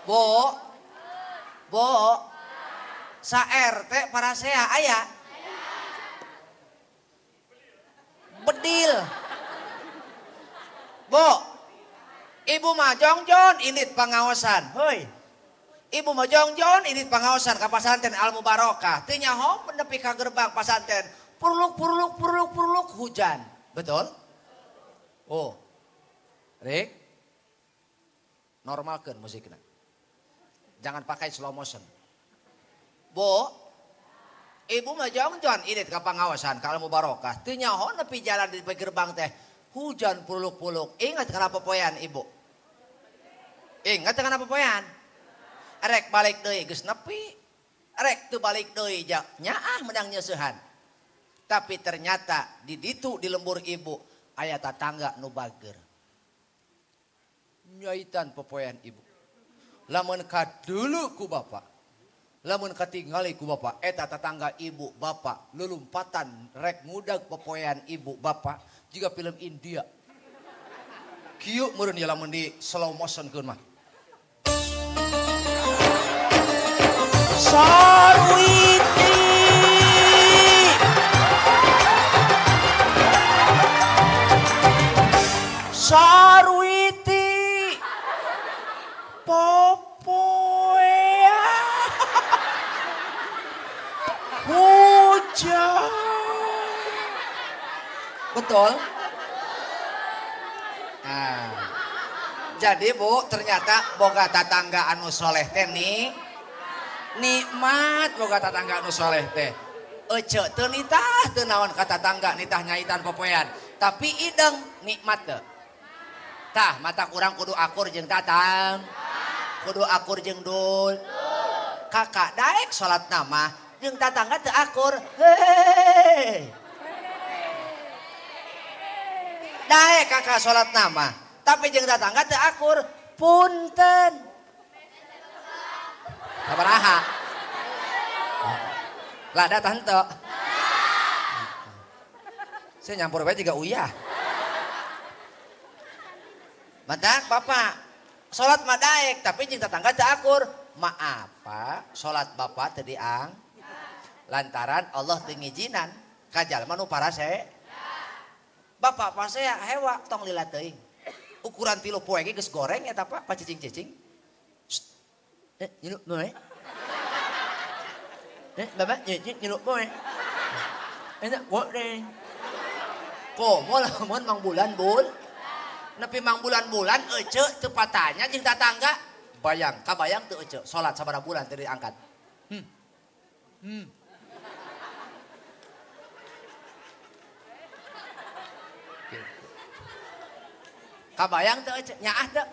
Bo. Bo. Sa RT parasea aya. Bedil. Bo. Ibu mah jongjon indit pangaosan. Heuy. Ibu mah jongjon indit pangaosan ka pasantren Al Mubarokah. Teu nyaho nepi ka gerbang pasantren. Purluk purluk purluk purluk hujan. Betul? Oh. Rik. Normalkeun musikna. Jangan pakai slow motion. Bo. Ibu mah jongjon indit ka pangaosan ka Al Mubarokah. Teu nyaho nepi jalan di gerbang teh. Hujan puluk-puluk. Ingat kenapa popoean ibu? Ingat kenapa popoean? Rek balik deui geus nepi. Rek teu balik deui ja nyaah menang nyeusehan. Tapi ternyata di ditu di lembur ibu aya tatangga nu bager. Nyaitan popoean ibu. Lamun kadulu ku bapak, lamun katingali ku bapak, eta tatangga ibu bapak lulumpatan rek ngudag popoean ibu bapak jiga film India. Kieu meureun ya lamun di slow motion keun mah. Sarwiti. Sarwiti. Popoea. Hujan. Betul? Nah, jadi Bu, ternyata boga tatangga anu soleh teh nih nikmat boga tatangga anu soleh teh. Ece teu nitah teu naon ka tatangga nitah nyaitan popoean, tapi ideng nikmat teu. Tah mata kurang kudu akur jeung tatang. Kudu akur jeung dul. Kakak daek salat nama jeung tatangga teu akur. Hei. Daek kakak salat nama, tapi jeung tatangga teu akur. Punten. Sabaraha? Lada tante. Saya nyampur bae juga uyah. Matak bapak salat mah daek tapi jeung tetangga teu akur. Maaf Pak, salat bapak teu diang lantaran Allah teu ngijinan ka jalma nu parase. Bapak pasea hewa tong lila teuing. Ukuran 3 poe ge geus goreng eta Pak, pacicing-cicing. Nyeluk moe. Bapak nyeluk moe. Enak goreng. Komo lamun mang bulan bul. Nepi mang bulan-bulan ece teu patanya jeung tatangga. Bayang, kabayang teu ece salat sabaraha bulan teu diangkat. Gitu. Kabayang teu ece, nyaah teu.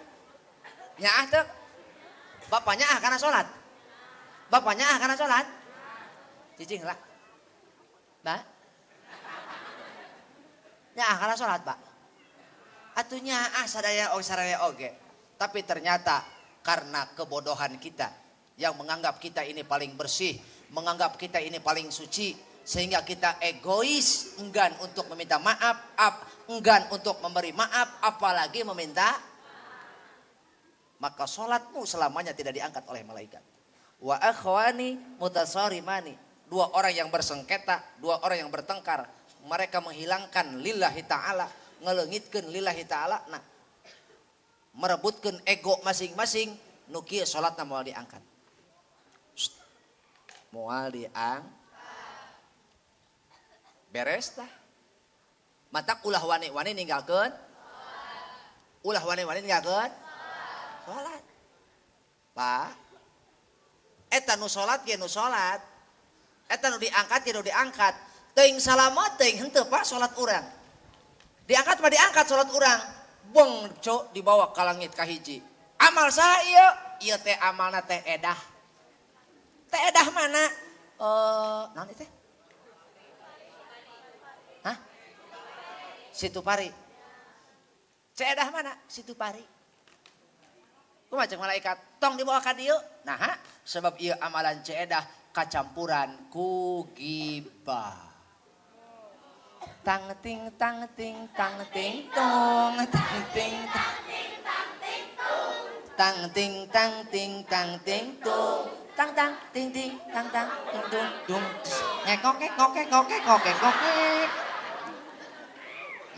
Nyaah teu. Bapaknya ah karena sholat. Bapaknya ah karena sholat. Cicing lah. Ba. Nyaah kana salat, Pak. Atuh nyaah sadaya saraya oge. Tapi ternyata karena kebodohan kita yang menganggap kita ini paling bersih, menganggap kita ini paling suci, sehingga kita egois, enggan untuk meminta maaf, enggan untuk memberi maaf, apalagi meminta. Maka sholatmu selamanya tidak diangkat oleh malaikat. Wa akhwani mutasarimani. Dua orang yang bersengketa, dua orang yang bertengkar, mereka menghilangkan lillahi ta'ala, ngeleungitkeun lillahi ta'ala, nah, merebutkan ego masing-masing, nu kieu salatna moal diangkat. Moal diang. Beres tah. Matak ulah wani-wani ninggalkeun. Ulah wani-wani ninggalkeun. Salat. Pak. Eta nu salat ge nu salat. Eta nu diangkat ge nu diangkat. Teuing salamat teuing henteu Pak salat urang. Diangkat mah diangkat salat urang. Bong cok dibawa ka langit kahiji. Amal saha ieu? Ieu teh amalna teh edah. Teh edah mana? Naon teh? Hah? Situ Pari. Ceu Edah mana? Situ Pari. Kumaha cek malaikat? Tong dibawa ka dieu. Nah, sebab ieu amalan Ceu Edah kacampuran ku gibah. Tang ting tang ting tang ting tong tang ting tang ting tang ting tang ting tang ting tung tang tang ting ting tang tang tung tung dung ngekok ngekok ngekok ngekok ngekok.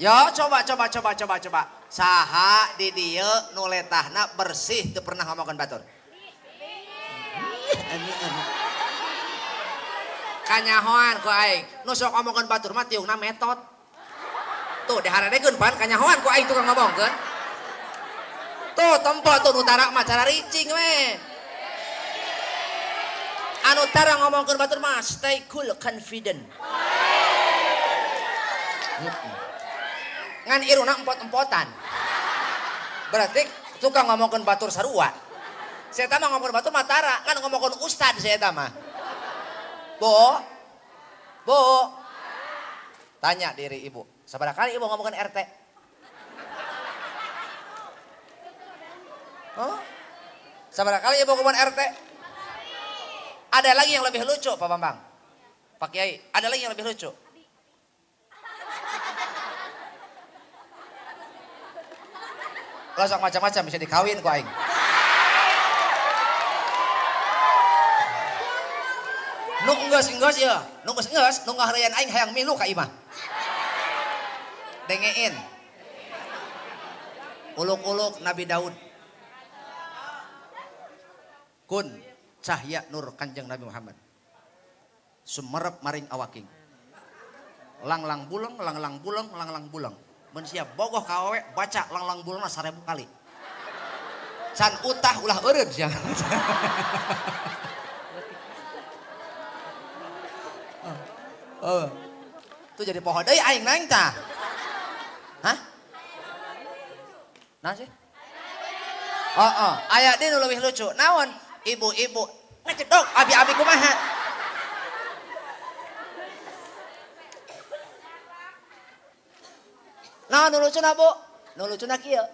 Yo coba coba coba coba coba saha di dieu nu letahna bersih teu pernah ngomongkeun batur. Kanyahoan ku aing nu sok ngomongkeun batur mah tiungna metot. Tuh diharedekeun pan kanyahoan ku aing tukang ngomongkeun. Tuh tempo tuh nu tara mah cara ricing we. Anu tara ngomongkeun batur mah stay cool confident. Ngan iruna empot-empotan. Berarti tukang ngomongkeun batur sarua. Saya mah ngomongkeun batur mah tara, ngan ngomongkeun ustad saya mah. Bu, bu, tanya diri ibu. Sabaraha kali ibu ngomongin RT? Oh? Sabaraha kali ibu ngomongin RT? Ada lagi yang lebih lucu, Pak Bambang, Pak Kiai. Ada lagi yang lebih lucu. Lo sok macam-macam bisa dikawin ku aing. Nu enggeus-enggeus ya, nu enggeus-enggeus, nu ngahareuyan aing hayang milu ka imah. Dengein. Uluk-uluk Nabi Daud. Kun cahya nur Kanjeng Nabi Muhammad. Sumerep maring awaking. Langlang buleng, langlang buleng, langlang buleng. Mun siap bogoh ka awewe baca langlang bulengna 1000 kali. Can utah ulah eureun sia. Oh. Tuh jadi poho deui aing naing tah. Hah? Naon sih? Oh, oh. Aya deui nu leuwih lucu. Naon? Ibu-ibu ngecedok abi-abi kumaha? Naon nu lucuna, Bu? Nu lucuna kieu.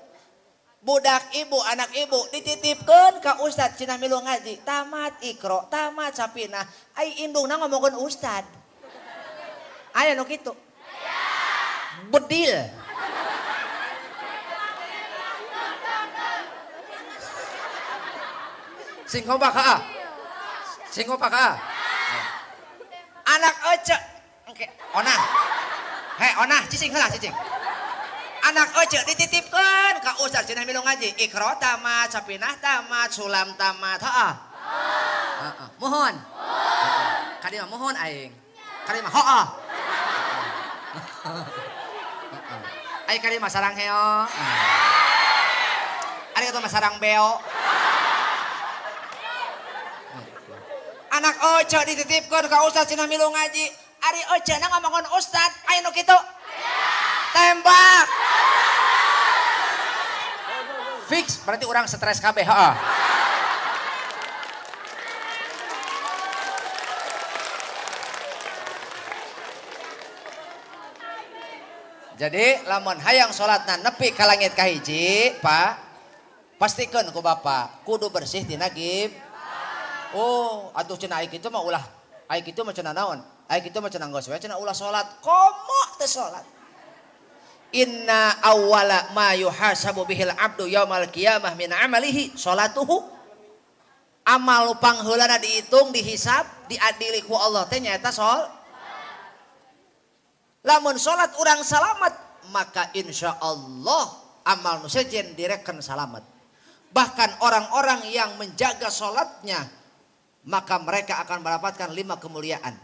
Budak ibu, anak ibu dititipkeun ka ustad cenah milu ngaji, tamat Iqra, tamat Sapinah. Ai indungna ngomongkeun ustad. Aya nu kitu. Bedil. Sing kompak ka? Sing kompak ka? Anak ece engke onah. He onah cicing heula cicing. Anak ece dititipkeun ka ustad cenah milu ngaji, Iqra tamat, Sapinah tamat, Sulam tamat, heeh. Heeh. Mohon. Ka dieu mah mohon aing. Ka dieu mah hooh. Ayo kali mah sarang heo. Ari kata mah sarang beo. Anak oce dititipkeun ka ustad cenah milu ngaji. Ari oce na ngomongkeun ustad, aya nu kitu? Tembak. Fix berarti orang stres kabeh, heeh. Jadi lamun hayang salatna nepi ka langit kahiji, Pak, pastikeun ku Bapak kudu bersih tina gib. Oh, atuh cenah ai kitu mah ulah, ai kitu mah cenah naon? Ai kitu mah cenah geus we cenah ulah salat. Komo teu salat. Inna awwala ma yuhasabu bihil abdu yaumal qiyamah min amalihi salatuhu. Amal pangheulana dihitung, dihisab, diadili ku Allah teh nyaeta sol. Lamun salat urang salamat, maka insya Allah amal nu sejen direken salamat. Bahkan orang-orang yang menjaga salatnya, maka mereka akan mendapatkan 5 kemuliaan.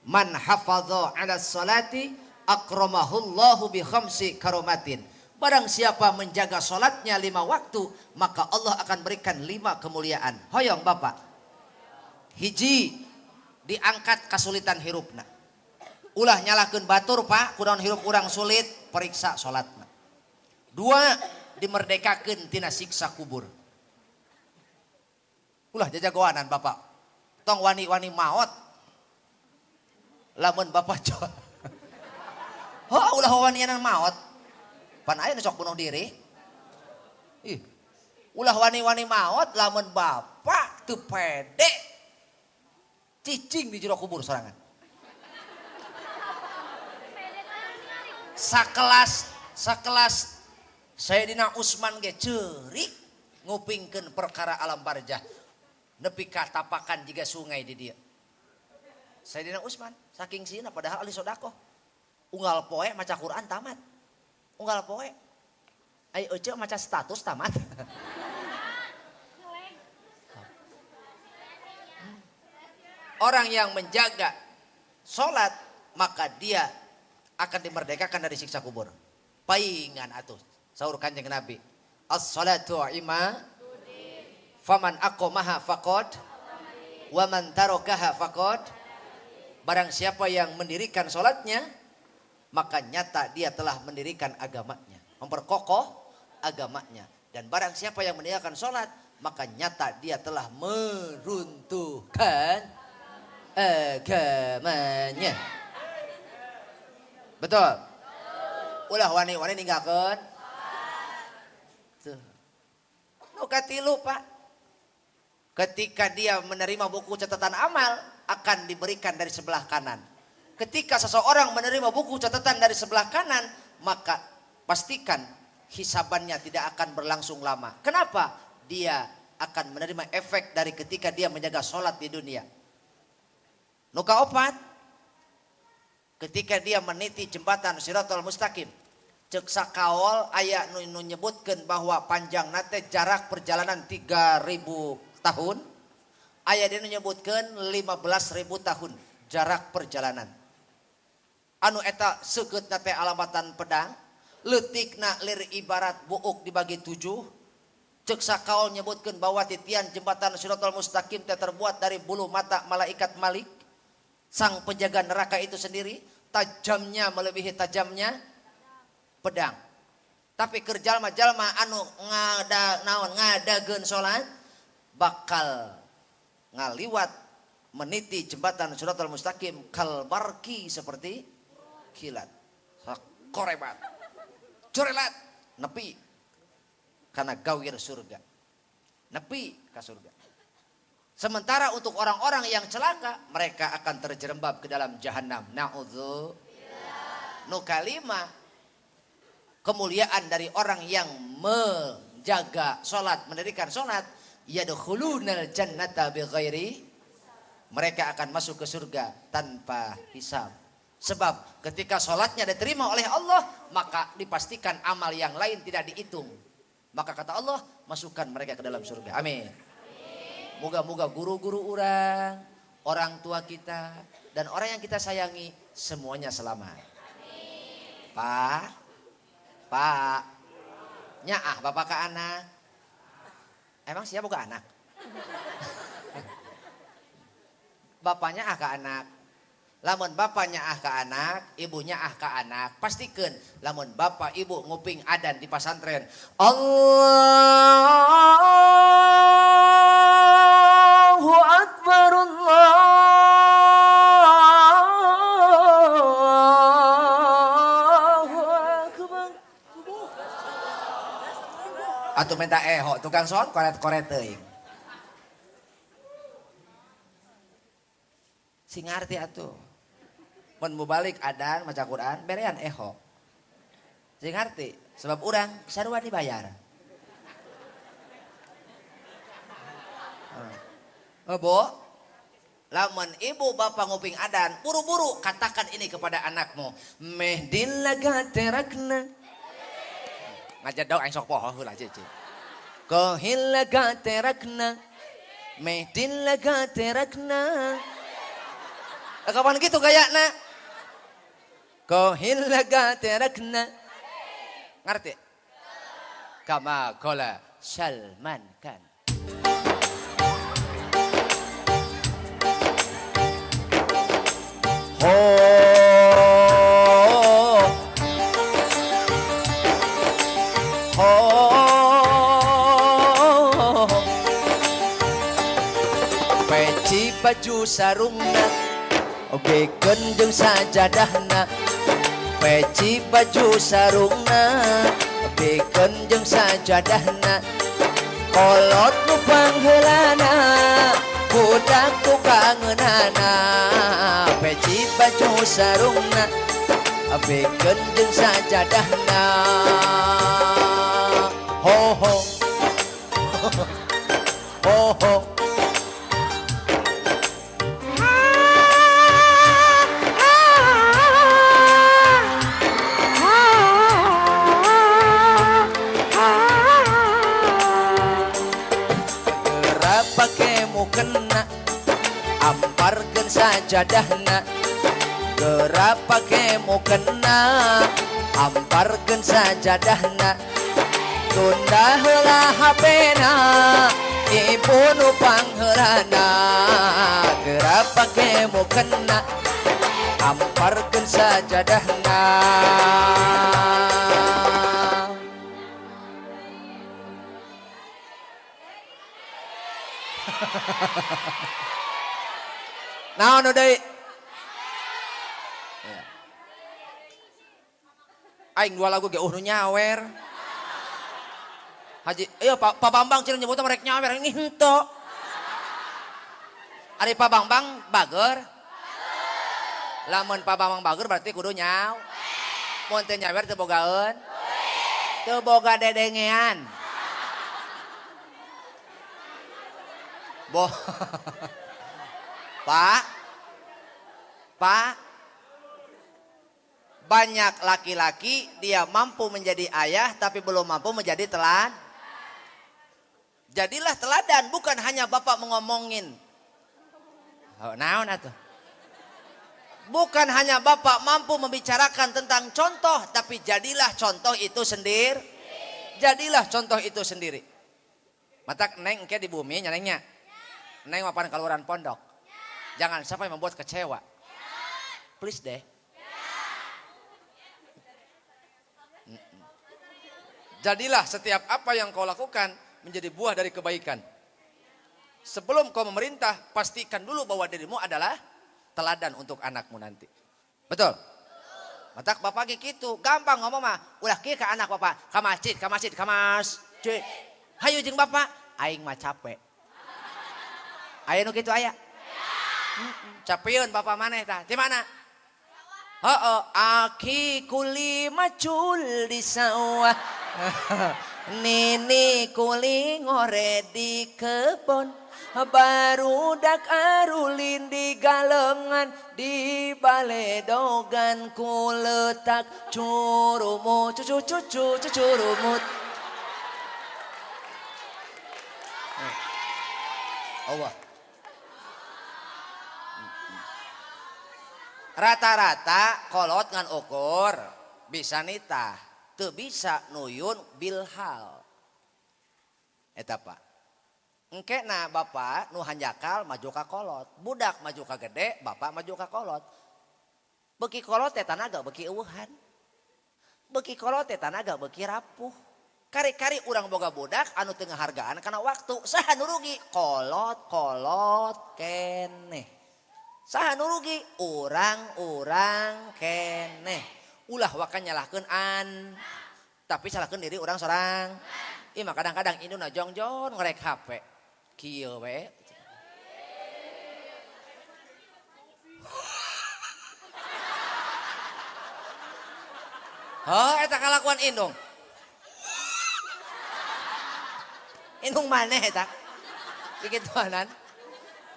Man hafadha ala salati akramahullahu bi khamsi karomatin. Barang siapa menjaga salatnya 5 waktu, maka Allah akan berikan 5 kemuliaan. Hoyong Bapak. Hiji, diangkat kesulitan hirupna. Ulah nyalahkeun batur Pak, kunaon hirup urang sulit, periksa salatna. 2, dimerdekakeun tina siksa kubur. Ulah jajagoanan Bapak. Tong wani-wani maot. Lamun Bapak coba. Oh, ulah wanianan maot. Pan aya nu sok bunuh diri. Ih. Ulah wani-wani maot lamun Bapak teu pede. Cicing di jero kubur sorangan. Sakelas Sayyidina Utsman ge ceurik ngupingkeun perkara alam barzah. Nepi ka tapakan jiga sungai di dieu. Sayyidina Utsman saking sieuna padahal ahli sedekah. Unggal poe maca Quran tamat. Unggal poe. Ai ece maca status tamat. Orang yang menjaga salat maka dia akan dimerdekakan dari siksa kubur. Paingan atuh saur Kanjeng Nabi. As-salatu ima faman aqamaha faqad wa man tarakaha faqad. Barang siapa yang mendirikan salatnya, maka nyata dia telah mendirikan agamanya, memperkokoh agamanya. Dan barang siapa yang meninggalkan salat, maka nyata dia telah meruntuhkan agamanya. Betul? Ulah wani-wani ninggalkeun. Tuh. Nu katilu, Pak. Ketika dia menerima buku catatan amal, akan diberikan dari sebelah kanan. Ketika seseorang menerima buku catatan dari sebelah kanan, maka pastikan hisabannya tidak akan berlangsung lama. Kenapa? Dia akan menerima efek dari ketika dia menjaga sholat di dunia. Nu kaopat, ketika dia meniti jembatan Siratal Mustaqim, ceuk sakaol aya nu nyebutkeun bahwa panjang nate jarak perjalanan 3.000 tahun, aya nu nyebutkeun 15.000 tahun jarak perjalanan. Anu eta seukeutna teh alamatan pedang, leutikna lir ibarat buuk dibagi 7. Ceuk sakaol nyebutkeun bahwa titian jembatan Siratal Mustaqim teh terbuat dari bulu mata malaikat Malik, sang penjaga neraka itu sendiri, tajamnya melebihi tajamnya pedang. Tapi keur jalma-jalma anu ngada naon ngadageun salat bakal ngaliwat meniti jembatan Siratal Mustaqim kalbarki seperti kilat. Korebat. Corelat nepi karena gawir surga. Nepi ka surga. Sementara untuk orang-orang yang celaka, mereka akan terjerembab ke dalam jahanam. Na'udzu. Nu kalima, kemuliaan dari orang yang menjaga salat, mendirikan salat, yadkhulunal jannata bighairi, mereka akan masuk ke surga tanpa hisab. Sebab ketika salatnya diterima oleh Allah, maka dipastikan amal yang lain tidak dihitung. Maka kata Allah, masukkan mereka ke dalam surga. Amin. Moga-moga guru-guru orang, orang tua kita, dan orang yang kita sayangi, semuanya selamat. Amin. Pak, Pak, nyaah bapak ke anak. Emang siapa ke anak? Bapaknya ah ke anak. Lamun bapaknya ah ke anak, ibunya ah ke anak, pastikan lamun bapak ibu nguping adan di pasantren. Allahu Akbar, Allahu Akbar. Atuh minta eho tukang sound koret-koret teuing. Sing ngarti atuh. Mun mubalik adan maca Quran berean eho. Sing ngarti sebab urang sarua dibayar. Oh, Bu, lamun ibu bapak nguping adan, buru-buru katakan ini kepada anakmu. Meh dilaga terakna. Ngajedog aing sok poho heula cicing. Kohilaga terakna. Meh dilaga terakna. Kapan gitu gayana? Kohilaga terakna. Ngerti? Kama kola Salman Khan. Ho ho peci baju sarungna bekeun jeung sajadahna peci baju sarungna bekeun jeung sajadahna kolot nu pangheulana budak tukangeunana peci baju sarungna bekeun jeung sajadahna ho ho ho ho kena amparkeun sajadahna geura pake mukena amparkeun sajadahna tunda heula hapena ibu nu pangheulana geura pake mukena amparkeun sajadahna. Naon deui? Aing dua lagu ge nu nyawer. Haji, iya Pak Bambang cenah nyebutna merek nyawer ini henteu. Ari Pak Bambang bager. Lamun Pak Bambang bager berarti kudu nyaw. Mun teu nyawer teu bogaeun. Teu boga dedengean. Boh. Pak, Pak, banyak laki-laki dia mampu menjadi ayah tapi belum mampu menjadi teladan. Jadilah teladan, bukan hanya bapak mengomongin. Oh, naon atuh? Bukan hanya bapak mampu membicarakan tentang contoh, tapi jadilah contoh itu sendiri. Jadilah contoh itu sendiri. Matak neng engke di bumi nya nengnya. Neng mapan keluaran pondok. Jangan sampai membuat kecewa. Please deh. Jadilah setiap apa yang kau lakukan menjadi buah dari kebaikan. Sebelum kau memerintah, pastikan dulu bahwa dirimu adalah teladan untuk anakmu nanti. Betul? Matak bapak gitu, gampang ngomong mah. Ulah kieu ka anak bapak, ka masjid, ka masjid, ka masjid. Hayu jeung bapak, aing mah capek. Aya nu kitu aya? Capeun bapak maneh tah. Di mana? Heeh, aki kuli macul di sawah. Nini kuli ngore di kebon. Barudak arulin di galengan di baledogan ku letak curumut cucu cucu cucurumut. Allah. Rata-rata kolot ngan ukur bisa nitah, teu bisa nuyun bilhal. Eta Pak. Engke na bapak nu hanjakal maju ka kolot, budak maju ka gede, bapak maju ka kolot. Beuki kolot teh tanaga beuki eueuhan. Beuki kolot teh tanaga beuki rapuh. Kari-kari urang boga budak anu teu ngahargaan kana waktu, saha nu rugi? Kolot-kolot keneh. Saha nu rugi? Urang-urang keneh. Ulah waka nyalahkeun an, tapi salahkeun diri urang sorang. Ih mah kadang-kadang induna jongjon ngorek HP. Kieu we. Oh, eta kalakuan indung. Indung maneh eta? Kikituanan.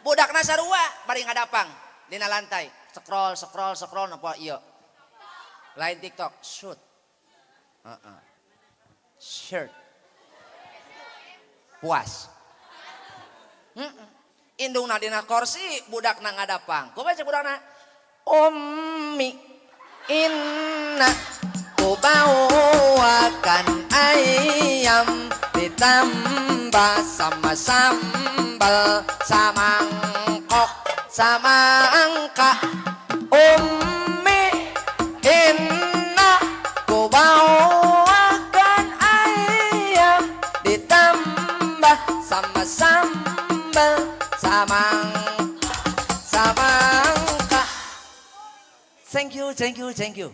Budakna sarua bari ngadapang dina lantai. Scroll, scroll, scroll napa ieu. Lain TikTok, shoot. Heeh. Shirt. Puas. Heeh. Indungna dina kursi, budakna ngadapang. Kumaha cek budakna? Ummi inna kubawakan ayam ditambah sama sambal samangkok samangka. Ummi inna kubawakan ayam ditambah sama sambal samangka. Thank you, thank you, thank you.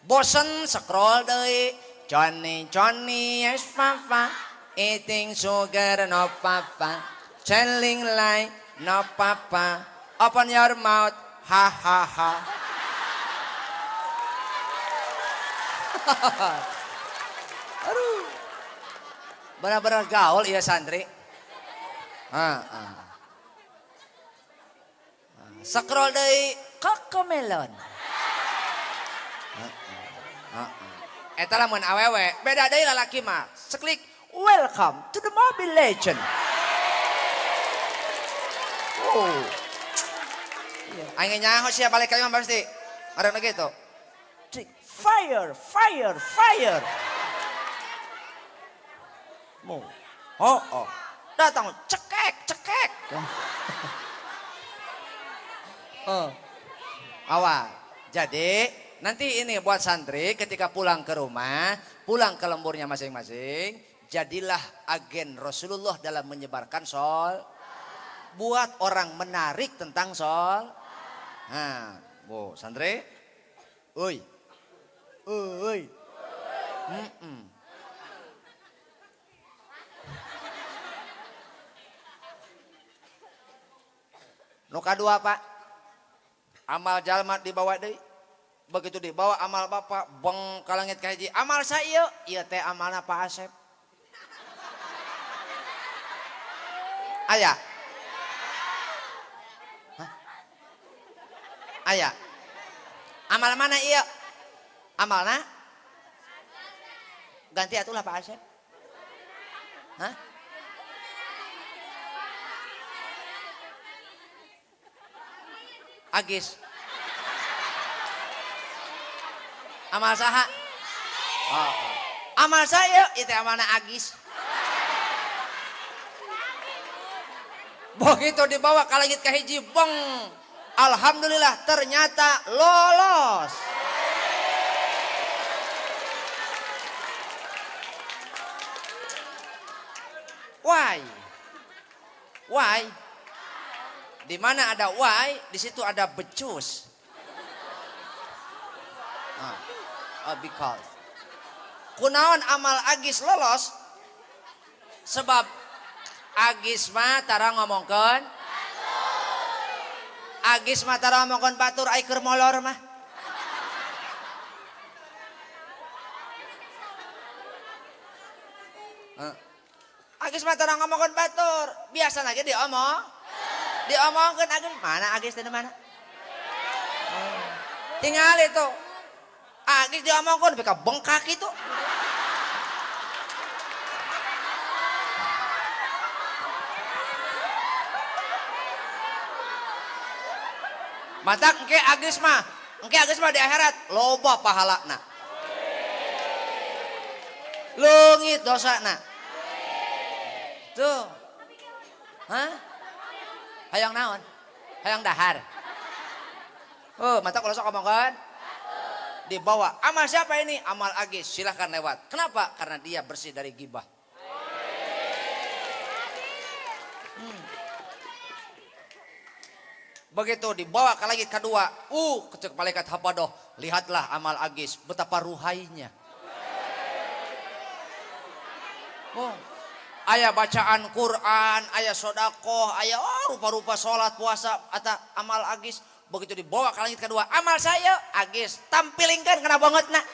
Bosen scroll deui. Johnny, Johnny, yes papa, eating sugar no papa, telling lie no papa, open your mouth ha ha ha. Aduh, benar-benar gaul iya santri. Scroll deui Cocomelon. Eta lamun awewe, beda deui lalaki mah. Seklik, welcome to the Mobile Legend. Oh. Aing nyaho sia balik ka imah pasti. Arana gitu. Cik, fire, fire, fire. Mo. Oh, oh. Datang cekek, cekek. Oh. Awal. Jadi nanti ini buat santri ketika pulang ke rumah, pulang ke lemburnya masing-masing, jadilah agen Rasulullah dalam menyebarkan sol. Buat orang menarik tentang sol. Nah, bu santri, oi, oi, Nu kadua Pak, amal jalma dibawa deui. Begitu dibawa amal bapak, beng ka langit ka hiji. Amal saya ieu teh amalna Pak Asep. Aya? Hah? Aya? Amal mana ieu? Amalna? Ganti atulah Pak Asep. Hah? Agis. Amal saha? Oh, oh. Amal saya itu amalna Agis. Begitu dibawa ka langit ka hiji, beng. Alhamdulillah ternyata lolos. Why? Why? Di mana ada why, di situ ada becus. Because. Kunaon amal Agis lolos? Sebab Agis mah tara ngomongkeun. Agis mah tara ngomongkeun batur ai keur molor mah. Agis mah tara ngomongkeun batur, biasa lagi diomong. Diomongkeun Agis, mana Agis teh mana? Tinggal itu. Agis diomongkeun beka bengkak itu. Matak engke Agis mah di akhirat loba pahalana. Leungit dosana. Tuh. Hah? Hayang naon? Hayang dahar. Oh, matak kalau sok ngomongkeun dibawa. Amal siapa ini? Amal Agis. Silahkan lewat. Kenapa? Karena dia bersih dari gibah. Begitu dibawa ke langit kedua, kecek malaikat hapadoh, lihatlah amal Agis betapa ruhainya. Oh, aya bacaan Quran, aya sodakoh, aya rupa-rupa sholat, puasa, atau amal Agis. Begitu dibawa ke langit kedua, amal saya Agis tampilingkan kena banget nak,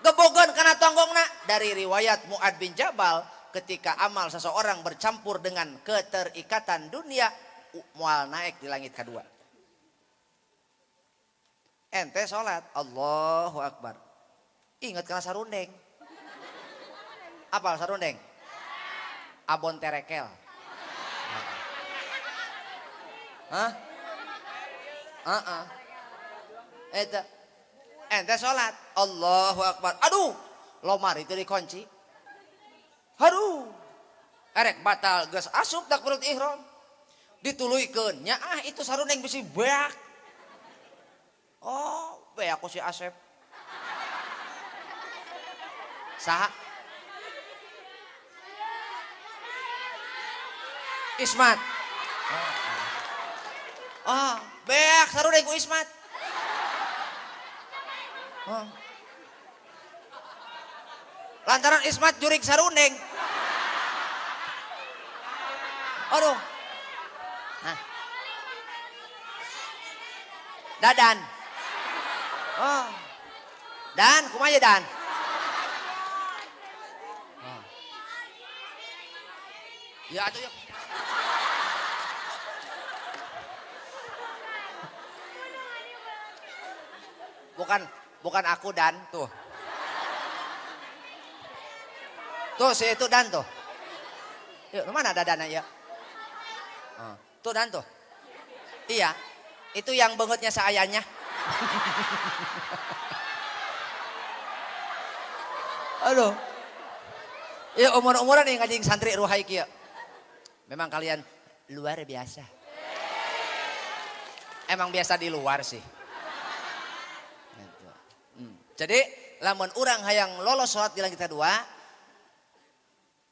gebogon kena tonggong nak. Dari riwayat Mu'ad bin Jabal, ketika amal seseorang bercampur dengan keterikatan dunia, mual naik di langit kedua. Ente sholat, Allahu Akbar, ingat kena sarundeng. Apa sarundeng? Abon terekel. Hah? Eta. Ente sholat, Allahu Akbar. Aduh, lomari itu dikunci. Aduh, erek batal geus asup takbiratul ihram. Dituluykeun, nyaah itu sarundeng bisi beak. Oh, beak ku si Asep. Saha? Ismat. Oh, beak sarundeng ku Ismat. Oh. Lantaran Ismat jurik sarundeng. Aduh. Hah. Dadan. Oh. Dan kumaha Dan? Oh. Ya atuh ya. Bukan aku Dan tuh. Tuh si itu Dan tuh. Yuk, mana Dadan ya? Oh. Tuh Dan tuh. Iya, itu yang bengutnya seayanya. Aduh. Ya umur-umuran nih ngajing santri ruhai kieu. Memang kalian luar biasa. Emang biasa di luar sih. Gitu. Jadi lamun urang hayang lolos sholat di langit kedua,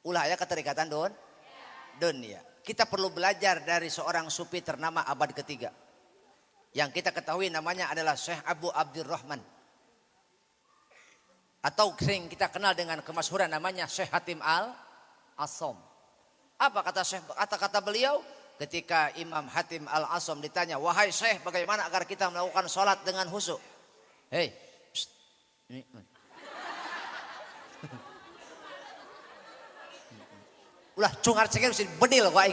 ulah aya keterikatan dunia. Kita perlu belajar dari seorang sufi ternama abad ketiga. Yang kita ketahui namanya adalah Syekh Abu Abdurrahman. Atau sering kita kenal dengan kemasyhuran namanya Syekh Hatim Al-Asom. Apa kata Syekh, kata-kata beliau? Ketika Imam Hatim Al-Asom ditanya, wahai Syekh, bagaimana agar kita melakukan sholat dengan khusyuk? Hei, psst, ini. Ulah cungar cengir mesti bedil kok aing.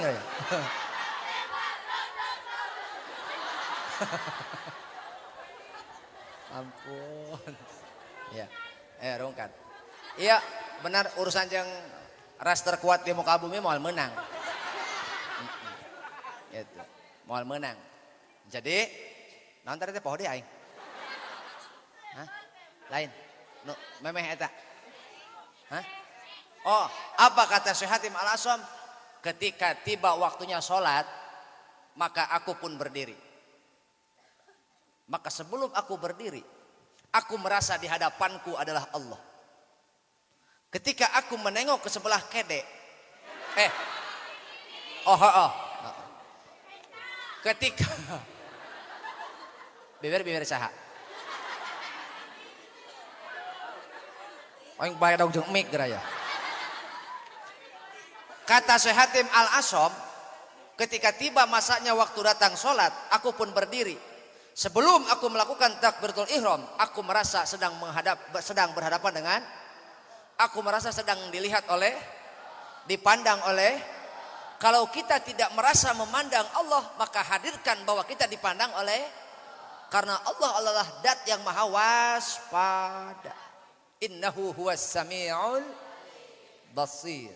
Ampun. Ya, rungkat. Iya, benar urusan yang ras terkuat di muka bumi moal menang. Gitu. Moal menang. Jadi, naon tadi teh poho deui aing? Hah? Lain. Nu memeh eta. Hah? Oh, apa kata Syekh Hatim Al-Asom? Ketika tiba waktunya sholat, maka aku pun berdiri. Maka sebelum aku berdiri, aku merasa di hadapanku adalah Allah. Ketika aku menengok ke sebelah kede, Ketika beber saha? Aing bae dong jeung mic geraya. Kata Syekh Hatim Al-Asom, ketika tiba masanya waktu datang sholat, aku pun berdiri. Sebelum aku melakukan takbiratul ihram, aku merasa sedang berhadapan dengan, aku merasa sedang dilihat oleh, dipandang oleh. Kalau kita tidak merasa memandang Allah, maka hadirkan bahwa kita dipandang oleh, karena Allah adalah dat yang maha waspada. Innahu huwas sami'ul basir.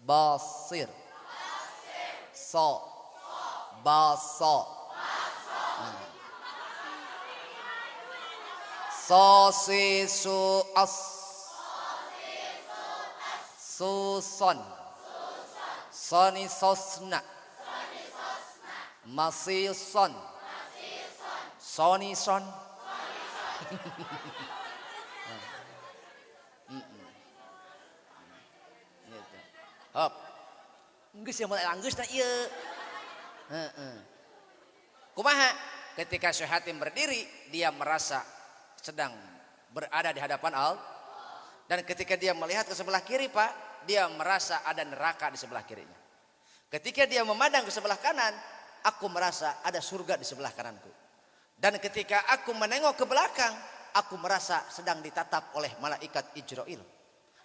Basir. So. Baso. So si su as. Suson. Soni sosna. Masison. Soni son. Hop. Geus yang mulai geus na ieu. Heeh. Kumaha? Ketika Syekh Hatim berdiri, dia merasa sedang berada di hadapan Allah. Dan ketika dia melihat ke sebelah kiri, Pak, dia merasa ada neraka di sebelah kirinya. Ketika dia memandang ke sebelah kanan, aku merasa ada surga di sebelah kananku. Dan ketika aku menengok ke belakang, aku merasa sedang ditatap oleh malaikat Ijrail.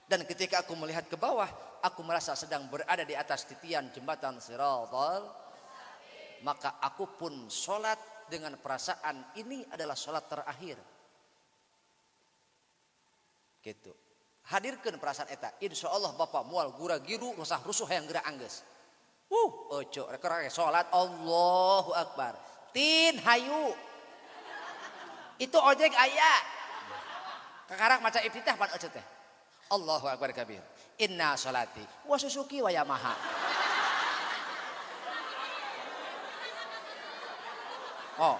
Dan ketika aku melihat ke bawah, aku merasa sedang berada di atas titian jembatan Siratal. Maka aku pun sholat dengan perasaan ini adalah sholat terakhir. Gitu. Hadirkan perasaan eta. Insya Allah bapak mual gura giru rusah rusuh yang gerak angges. Ojo rek sholat Allahu Akbar. Tin hayu. Itu ojek aya. Kakarak maca iftitah pan ojo teh. Allahu Akbar kabir. Inna sholati wa susuki wa yamaha. Oh.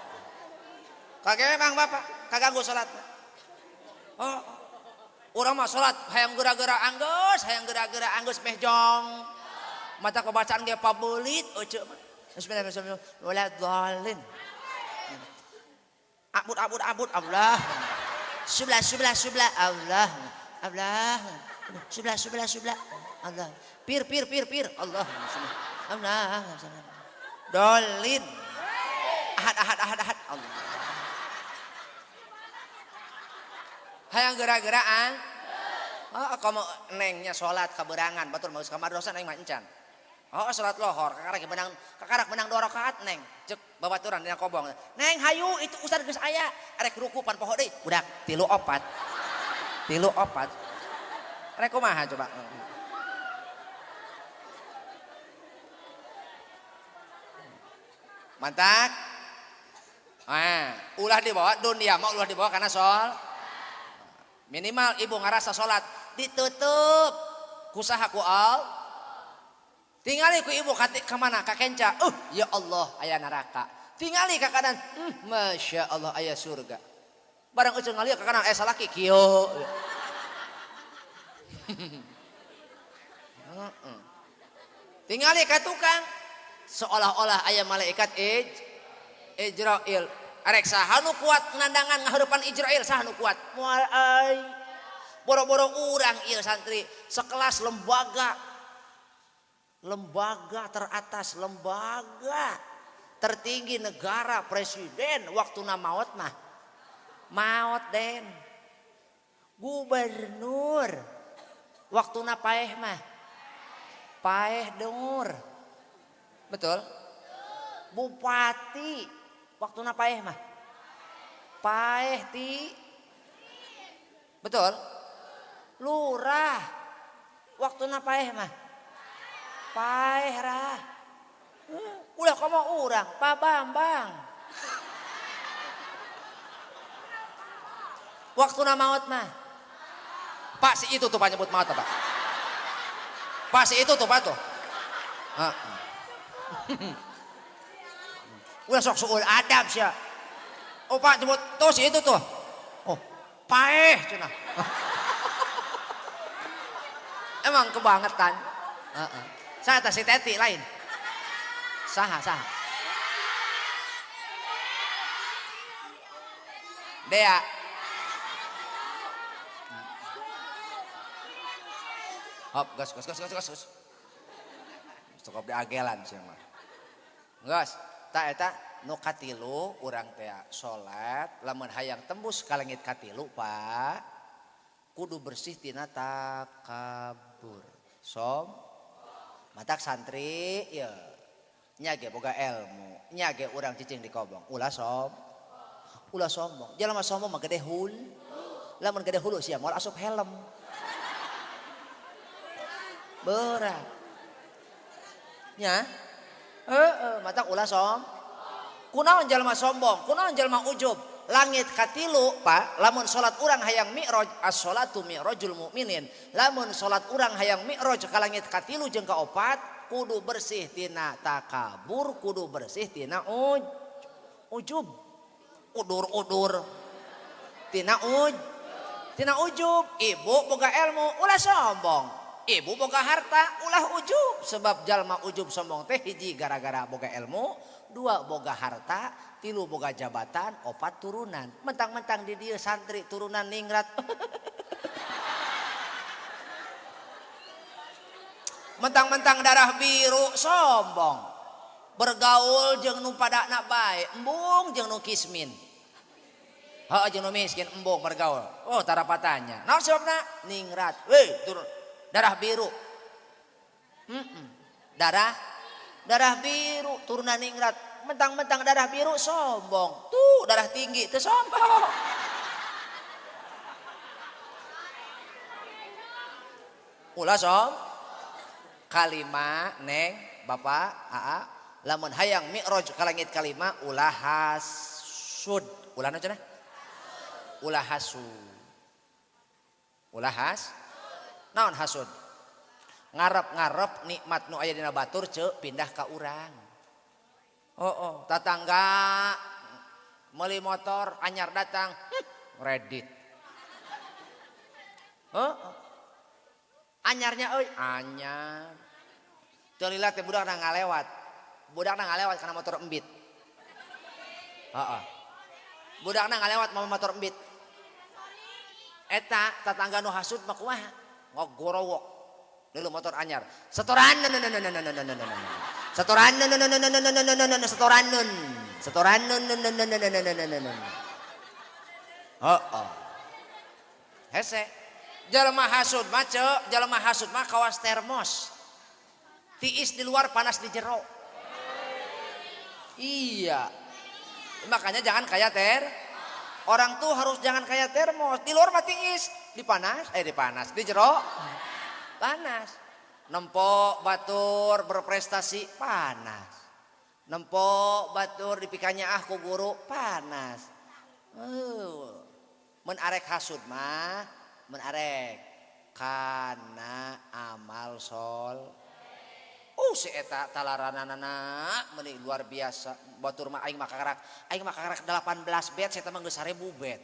Kagak memang bapak kaganggu salatna. Oh. Urang mah salat hayang geura-geura anggeus, hayang geura-geura anggeus meh jong. Mata kebacaan ge pabelit euceu mah. Bismillahirrahmanirrahim. Wala dzalin. Abud abud abud Allah. Sebelah sebelah sebelah Allah. Allah. Sebelah sebelah sebelah Allah. Pir pir pir pir Allah. Allah. Dolin. Ahad ahad ahad ahad Allah. Hayang geura-geraan. Oh, kamu nengnya sholat kaberangan batur mau ka madrasah neng mah encan. Oh, sholat lohor kakarak menang 2 rakaat neng. Cek babaturan dina kobong. Neng hayu itu ustad geus aya arek ruku pan poho deui. Budak 3 4. 3 4. Rek kumaha coba? Mantak. Ah, ulah dibawa dunia mah ulah dibawa karena sol. Minimal ibu ngarasa sholat ditutup kusaha ku al tingali ku ibu ka mana ka kenca ya Allah aya neraka tingali ka kanan masya Allah aya surga barang ujung ngalieu ka kanan aya salaki kieu. Tingali ka tukang seolah-olah aya malaikat Ijrail. Arek saha nu kuat nandangan ngahareupan Ijrail saha nu kuat moal ai boro-boro urang ieu santri sekelas lembaga lembaga teratas lembaga tertinggi negara presiden waktuna maot mah maot den gubernur waktuna paeh mah paeh dengur betul bupati waktuna paeh mah paeh ti betul lurah waktuna paeh mah paeh rah ulah komo urang Pak Bambang waktuna maot mah Pak si itu tuh Pak nyebut maot Pak Pak si itu tuh Pak tuh. Ulah sok suul adab sia. Oh Pak jemput tuh si itu tuh. Oh, paeh cenah. Emang kebangetan. Heeh. Saha tah si Teti lain. Saha saha. Dea. Hop, gas gas gas gas gas. Cukup diagelan sia mah. Gas. Tak eta nu katilu urang teh salat lamun hayang tembus ka langit katilu Pak kudu bersih tina takabur som matak santri ieu nya ge boga ilmu nya ge urang cicing di kobong ulah som ulah sombong jelema sombong mah gede hul lamun gede hulu sia moal asup helm berat nya. Matak ulah som. Kunaon jalma sombong, kunaon jalma ujub. Langit katilu, Pak, lamun salat urang hayang mi'raj, as-salatu mi'rajul mukminin. Lamun salat urang hayang mi'raj ka langit katilu jeung kaopat, kudu bersih tina takabur, kudu bersih tina ujub. Udur-udur. Tina ujub. Ibu boga ilmu, ulah sombong. Ibu boga harta ulah ujub sebab jalma ujub sombong teh hiji gara-gara boga ilmu, dua boga harta, tilu boga jabatan, opat turunan. Mentang-mentang di dieu santri turunan ningrat. Mentang-mentang darah biru sombong. Bergaul jeung nu padana bae, embung jeung nu kismin. Heuh jeung nu miskin embung bergaul. Oh tarapatanya. Naon sebabna? Ningrat. Weh turun darah biru. Darah biru turunan ningrat. Mentang-mentang darah biru sombong. Tuh darah tinggi teu sombong. Ulah som. Kalima neng bapak aa lamun hayang mi'raj ka langit kalima ulah hasud. Ulah naon cenah? Ulah hasud. Ulah has. Naon hasud? Ngarep-ngarep nikmat nu aya dina batur ceu pindah ka urang. Oh, tatangga meuli motor anyar datang, kredit. Oh. Anyarnya euy, anyar. Teu lila teh budakna ngalewat. Budakna ngalewat kana motor embit. Heeh. Budakna ngalewat mau motor embit. Eta tatangga nu hasud mah kumaha? Ngogorowok. Dulu motor anyar. Setoran setoran setoran setoran. Heeh. Hese. Jelema hasud mah ceu, jelema hasud mah kawas termos. Tiis di luar panas di jero. Iya. Makanya jangan kayak ter. Orang tuh harus jangan kayak termos. Di luar mah tiis, di panas, di panas, di jero panas. Nempo batur berprestasi panas. Nempo batur dipikanya ah ku guru panas. Mun arek hasud mah, mun arek kana amal sol. Si eta talaranana meuni luar biasa. Batur mah aing mah kakarak 18 bet, saya mah geus 1000 bet.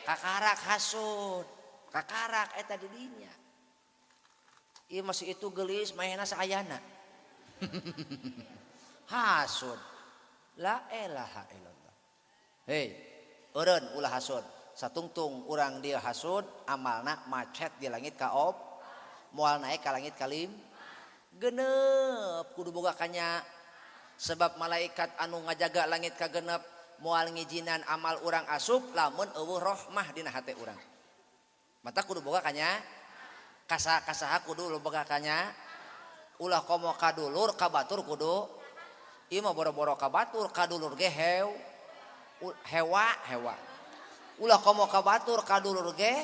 Kakarak hasud, kakarak eta di dinya. Ieu masih itu geulis mainna saayana. Hasud. La ilaha illallah. Hei, eureun ulah hasud. Satungtung urang dia hasud, amalna macet di langit kaop, moal naik ka langit kalim. Genep kudu boga kanya sebab malaikat anu ngajaga langit ka genep moal ngijinan amal urang asup lamun eueuh rohmah dina hate urang. Mata kudu boga kanya kasaha kudu boga kanya ulah komo ka dulur ka batur kudu ieu mah boro-boro ka batur ka dulur ge hewa hewa ulah komo ka batur ka dulur ge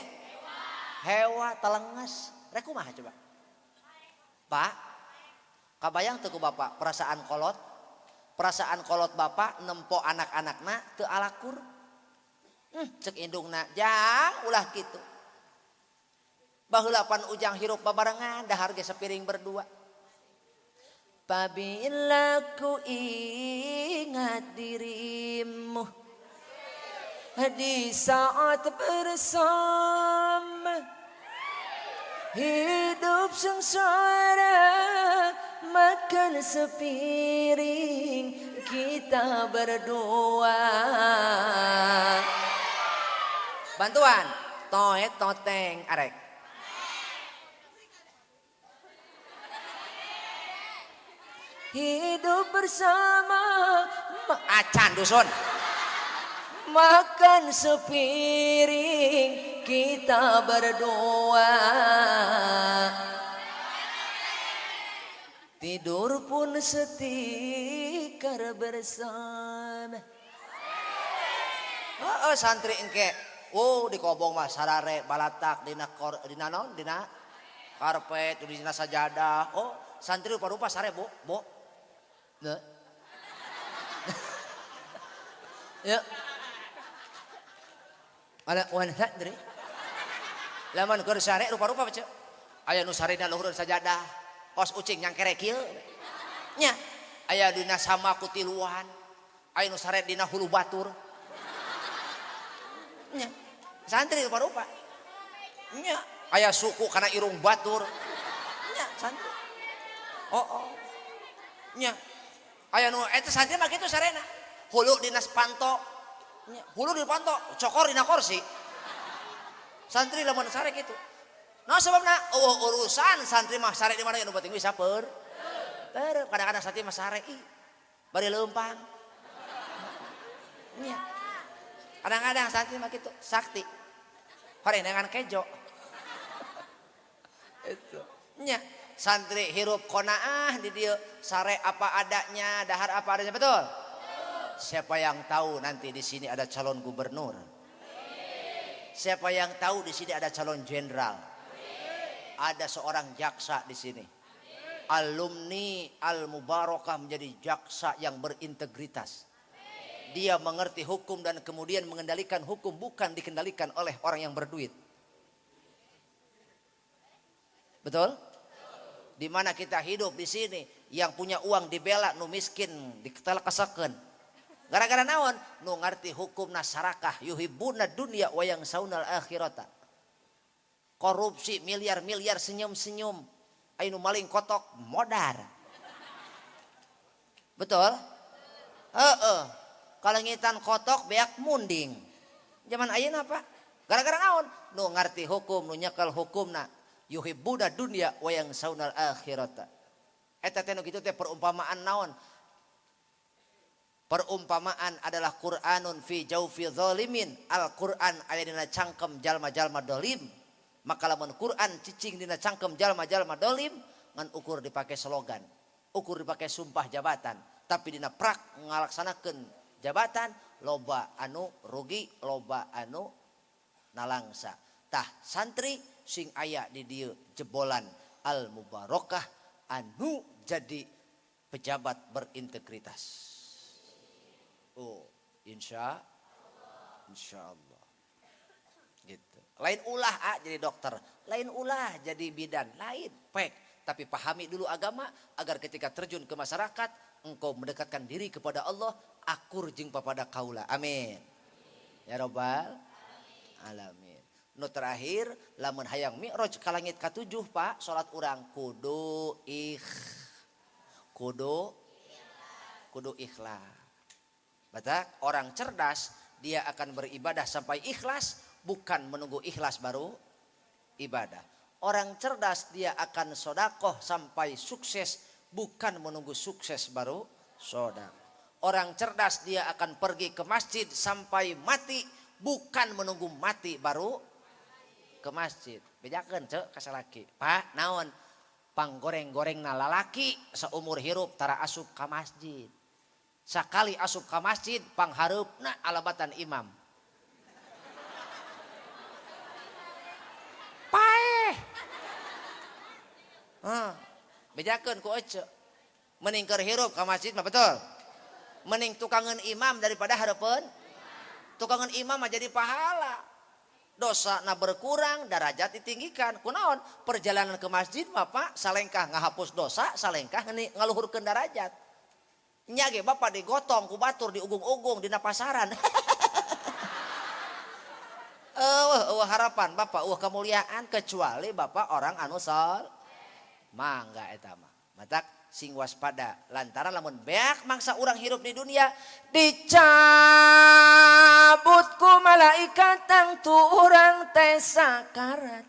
hewa telenges rek kumaha coba Pak. Kabayang teu ku bapak perasaan kolot bapak nempo anak-anakna teu alakur. Cek indungna jang ulah kitu. Baheula pan ujang hirup babarengan dahar ge sapiring berdua. Apabila ku ingat dirimu di saat bersama, hidup sengsara makan sepiring kita berdua. Bantuan toe toteng arek. Hidup bersama acan dusun makan sepiring kita berdua. Tidur pun setikar bersama. Oh, santri engke. Oh, di kobong mah sarare balatak dina kor dina naon dina karpet dina sajadah. Oh, santri rupa-rupa sare bu, bu. Nah. Ya. Ada wan santri. Lamun keur sare rupa-rupa baca. Aya nu sarena luhureun sajadah. Kos ucing nyangkere kieu. Nya, aya dina sama ku tiluan. Aya nu sare dina hulu batur. Nya, santri rupa-rupa. Nya. Aya suku kana irung batur. Nya santri. Oh, oh. Nya. Aya nu eta santri mah kitu sarena. Hulu dinas panto. Nya, hulu di panto, cokor dina kursi. Santri lamun sare kitu. Nah sebabna eueuh urusan santri mah sare di mana nu penting bisa per. Kadang-kadang santri mah sare ih bari leumpang. Nya. Kadang-kadang santri mah kitu, sakti. Horengan kejo. Itu. Nya, santri hirup qanaah di dieu, sare apa adanya, dahar apa adanya, betul? Siapa yang tahu nanti di sini ada calon gubernur? Siapa yang tahu di sini ada calon jenderal? Ada seorang jaksa di sini. Alumni Al-Mubarakah menjadi jaksa yang berintegritas. Dia mengerti hukum dan kemudian mengendalikan hukum, bukan dikendalikan oleh orang yang berduit. Betul? Di mana kita hidup di sini, yang punya uang dibela, nu miskin dikesakeun. Gara-gara naon? Nu ngerti hukum nasarakah, yuhibbuna dunya wa yansaunal akhirata. Korupsi miliar-miliar senyum-senyum. Aya nu maling kotok modar. Betul? Heeh. Kalengitan kotok beak munding. Zaman ayeuna Pak. Gara-gara naon? Nu ngarti hukum, nu nyekel hukumna. Yuhibbuna dunya wa yansaunal akhirata. Eta teh nu kitu teh perumpamaan naon? Perumpamaan adalah Qur'anun fi jaufi zalimin. Al-Qur'an aya dina cangkem jalma-jalma dolim. Maka lamun Qur'an cicing dina cangkem jalma-jalma dolim, ngan ukur dipake slogan, ukur dipake sumpah jabatan, tapi dina prak ngalaksanakeun jabatan loba anu rugi, loba anu nalangsa. Tah santri sing aya di dieu jebolan Al Mubarokah anu jadi pejabat berintegritas. Oh, insya Allah. Gitu. Lain ulah ah, jadi dokter, lain ulah jadi bidan, lain pek. Tapi pahami dulu agama agar ketika terjun ke masyarakat engkau mendekatkan diri kepada Allah, akur jeung papada kaula. Amin. Ya robbal alamin. Nu terakhir lamun hayang mi'raj ka langit katujuh Pak, salat urang kudu kudu ikhlas. Batak orang cerdas dia akan beribadah sampai ikhlas, bukan menunggu ikhlas baru ibadah. Orang cerdas dia akan sodakoh sampai sukses, bukan menunggu sukses baru sodakoh. Orang cerdas dia akan pergi ke masjid sampai mati, bukan menunggu mati baru ke masjid. Bejakeun cek ka salaki. Pak, naon? Panggoreng-gorengna lalaki seumur hirup tara asup ka masjid. Sakali asup ka masjid panghareupna alabatan imam. Paeh. Hah, bejakeun ku ece. Mending keur hirup ka masjid mah betul. Mending tukangeun imam daripada hareupeun. Tukangeun imam mah jadi pahala. Dosa na berkurang, darajat ditinggikan. Kunaon? Perjalanan ke masjid mah Pak, salengkah ngahapus dosa, salengkah ngaluhurkeun darajat. Nya ge bapak digotong ku batur diugung-ugung dina pasaran. Eueuh harapan bapak, eueuh kemuliaan kecuali bapak orang anu sol. Mangga eta mah. Matak sing waspada lantaran lamun beak mangsa urang hirup di dunia dicabut ku malaikat tangtu urang teh sakarat.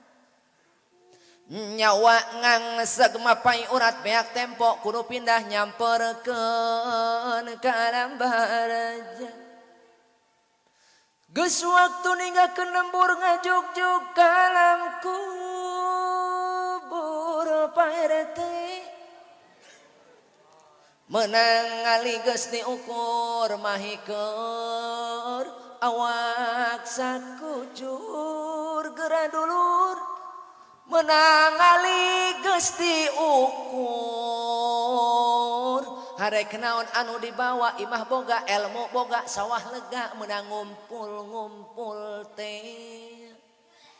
Nyawa ngangseg mapai urat beak tempo kudu pindah nyamperkeun ka alam barzah. Geus waktu ninggalkeun lembur ngajugjug ka alam kubur Pak RT. Menang ngali geus diukur mahikeur awak sakujur geura dulur. Menang ngali geus diukur harek naon anu dibawa imah boga ilmu boga sawah lega menang ngumpul-ngumpul teh.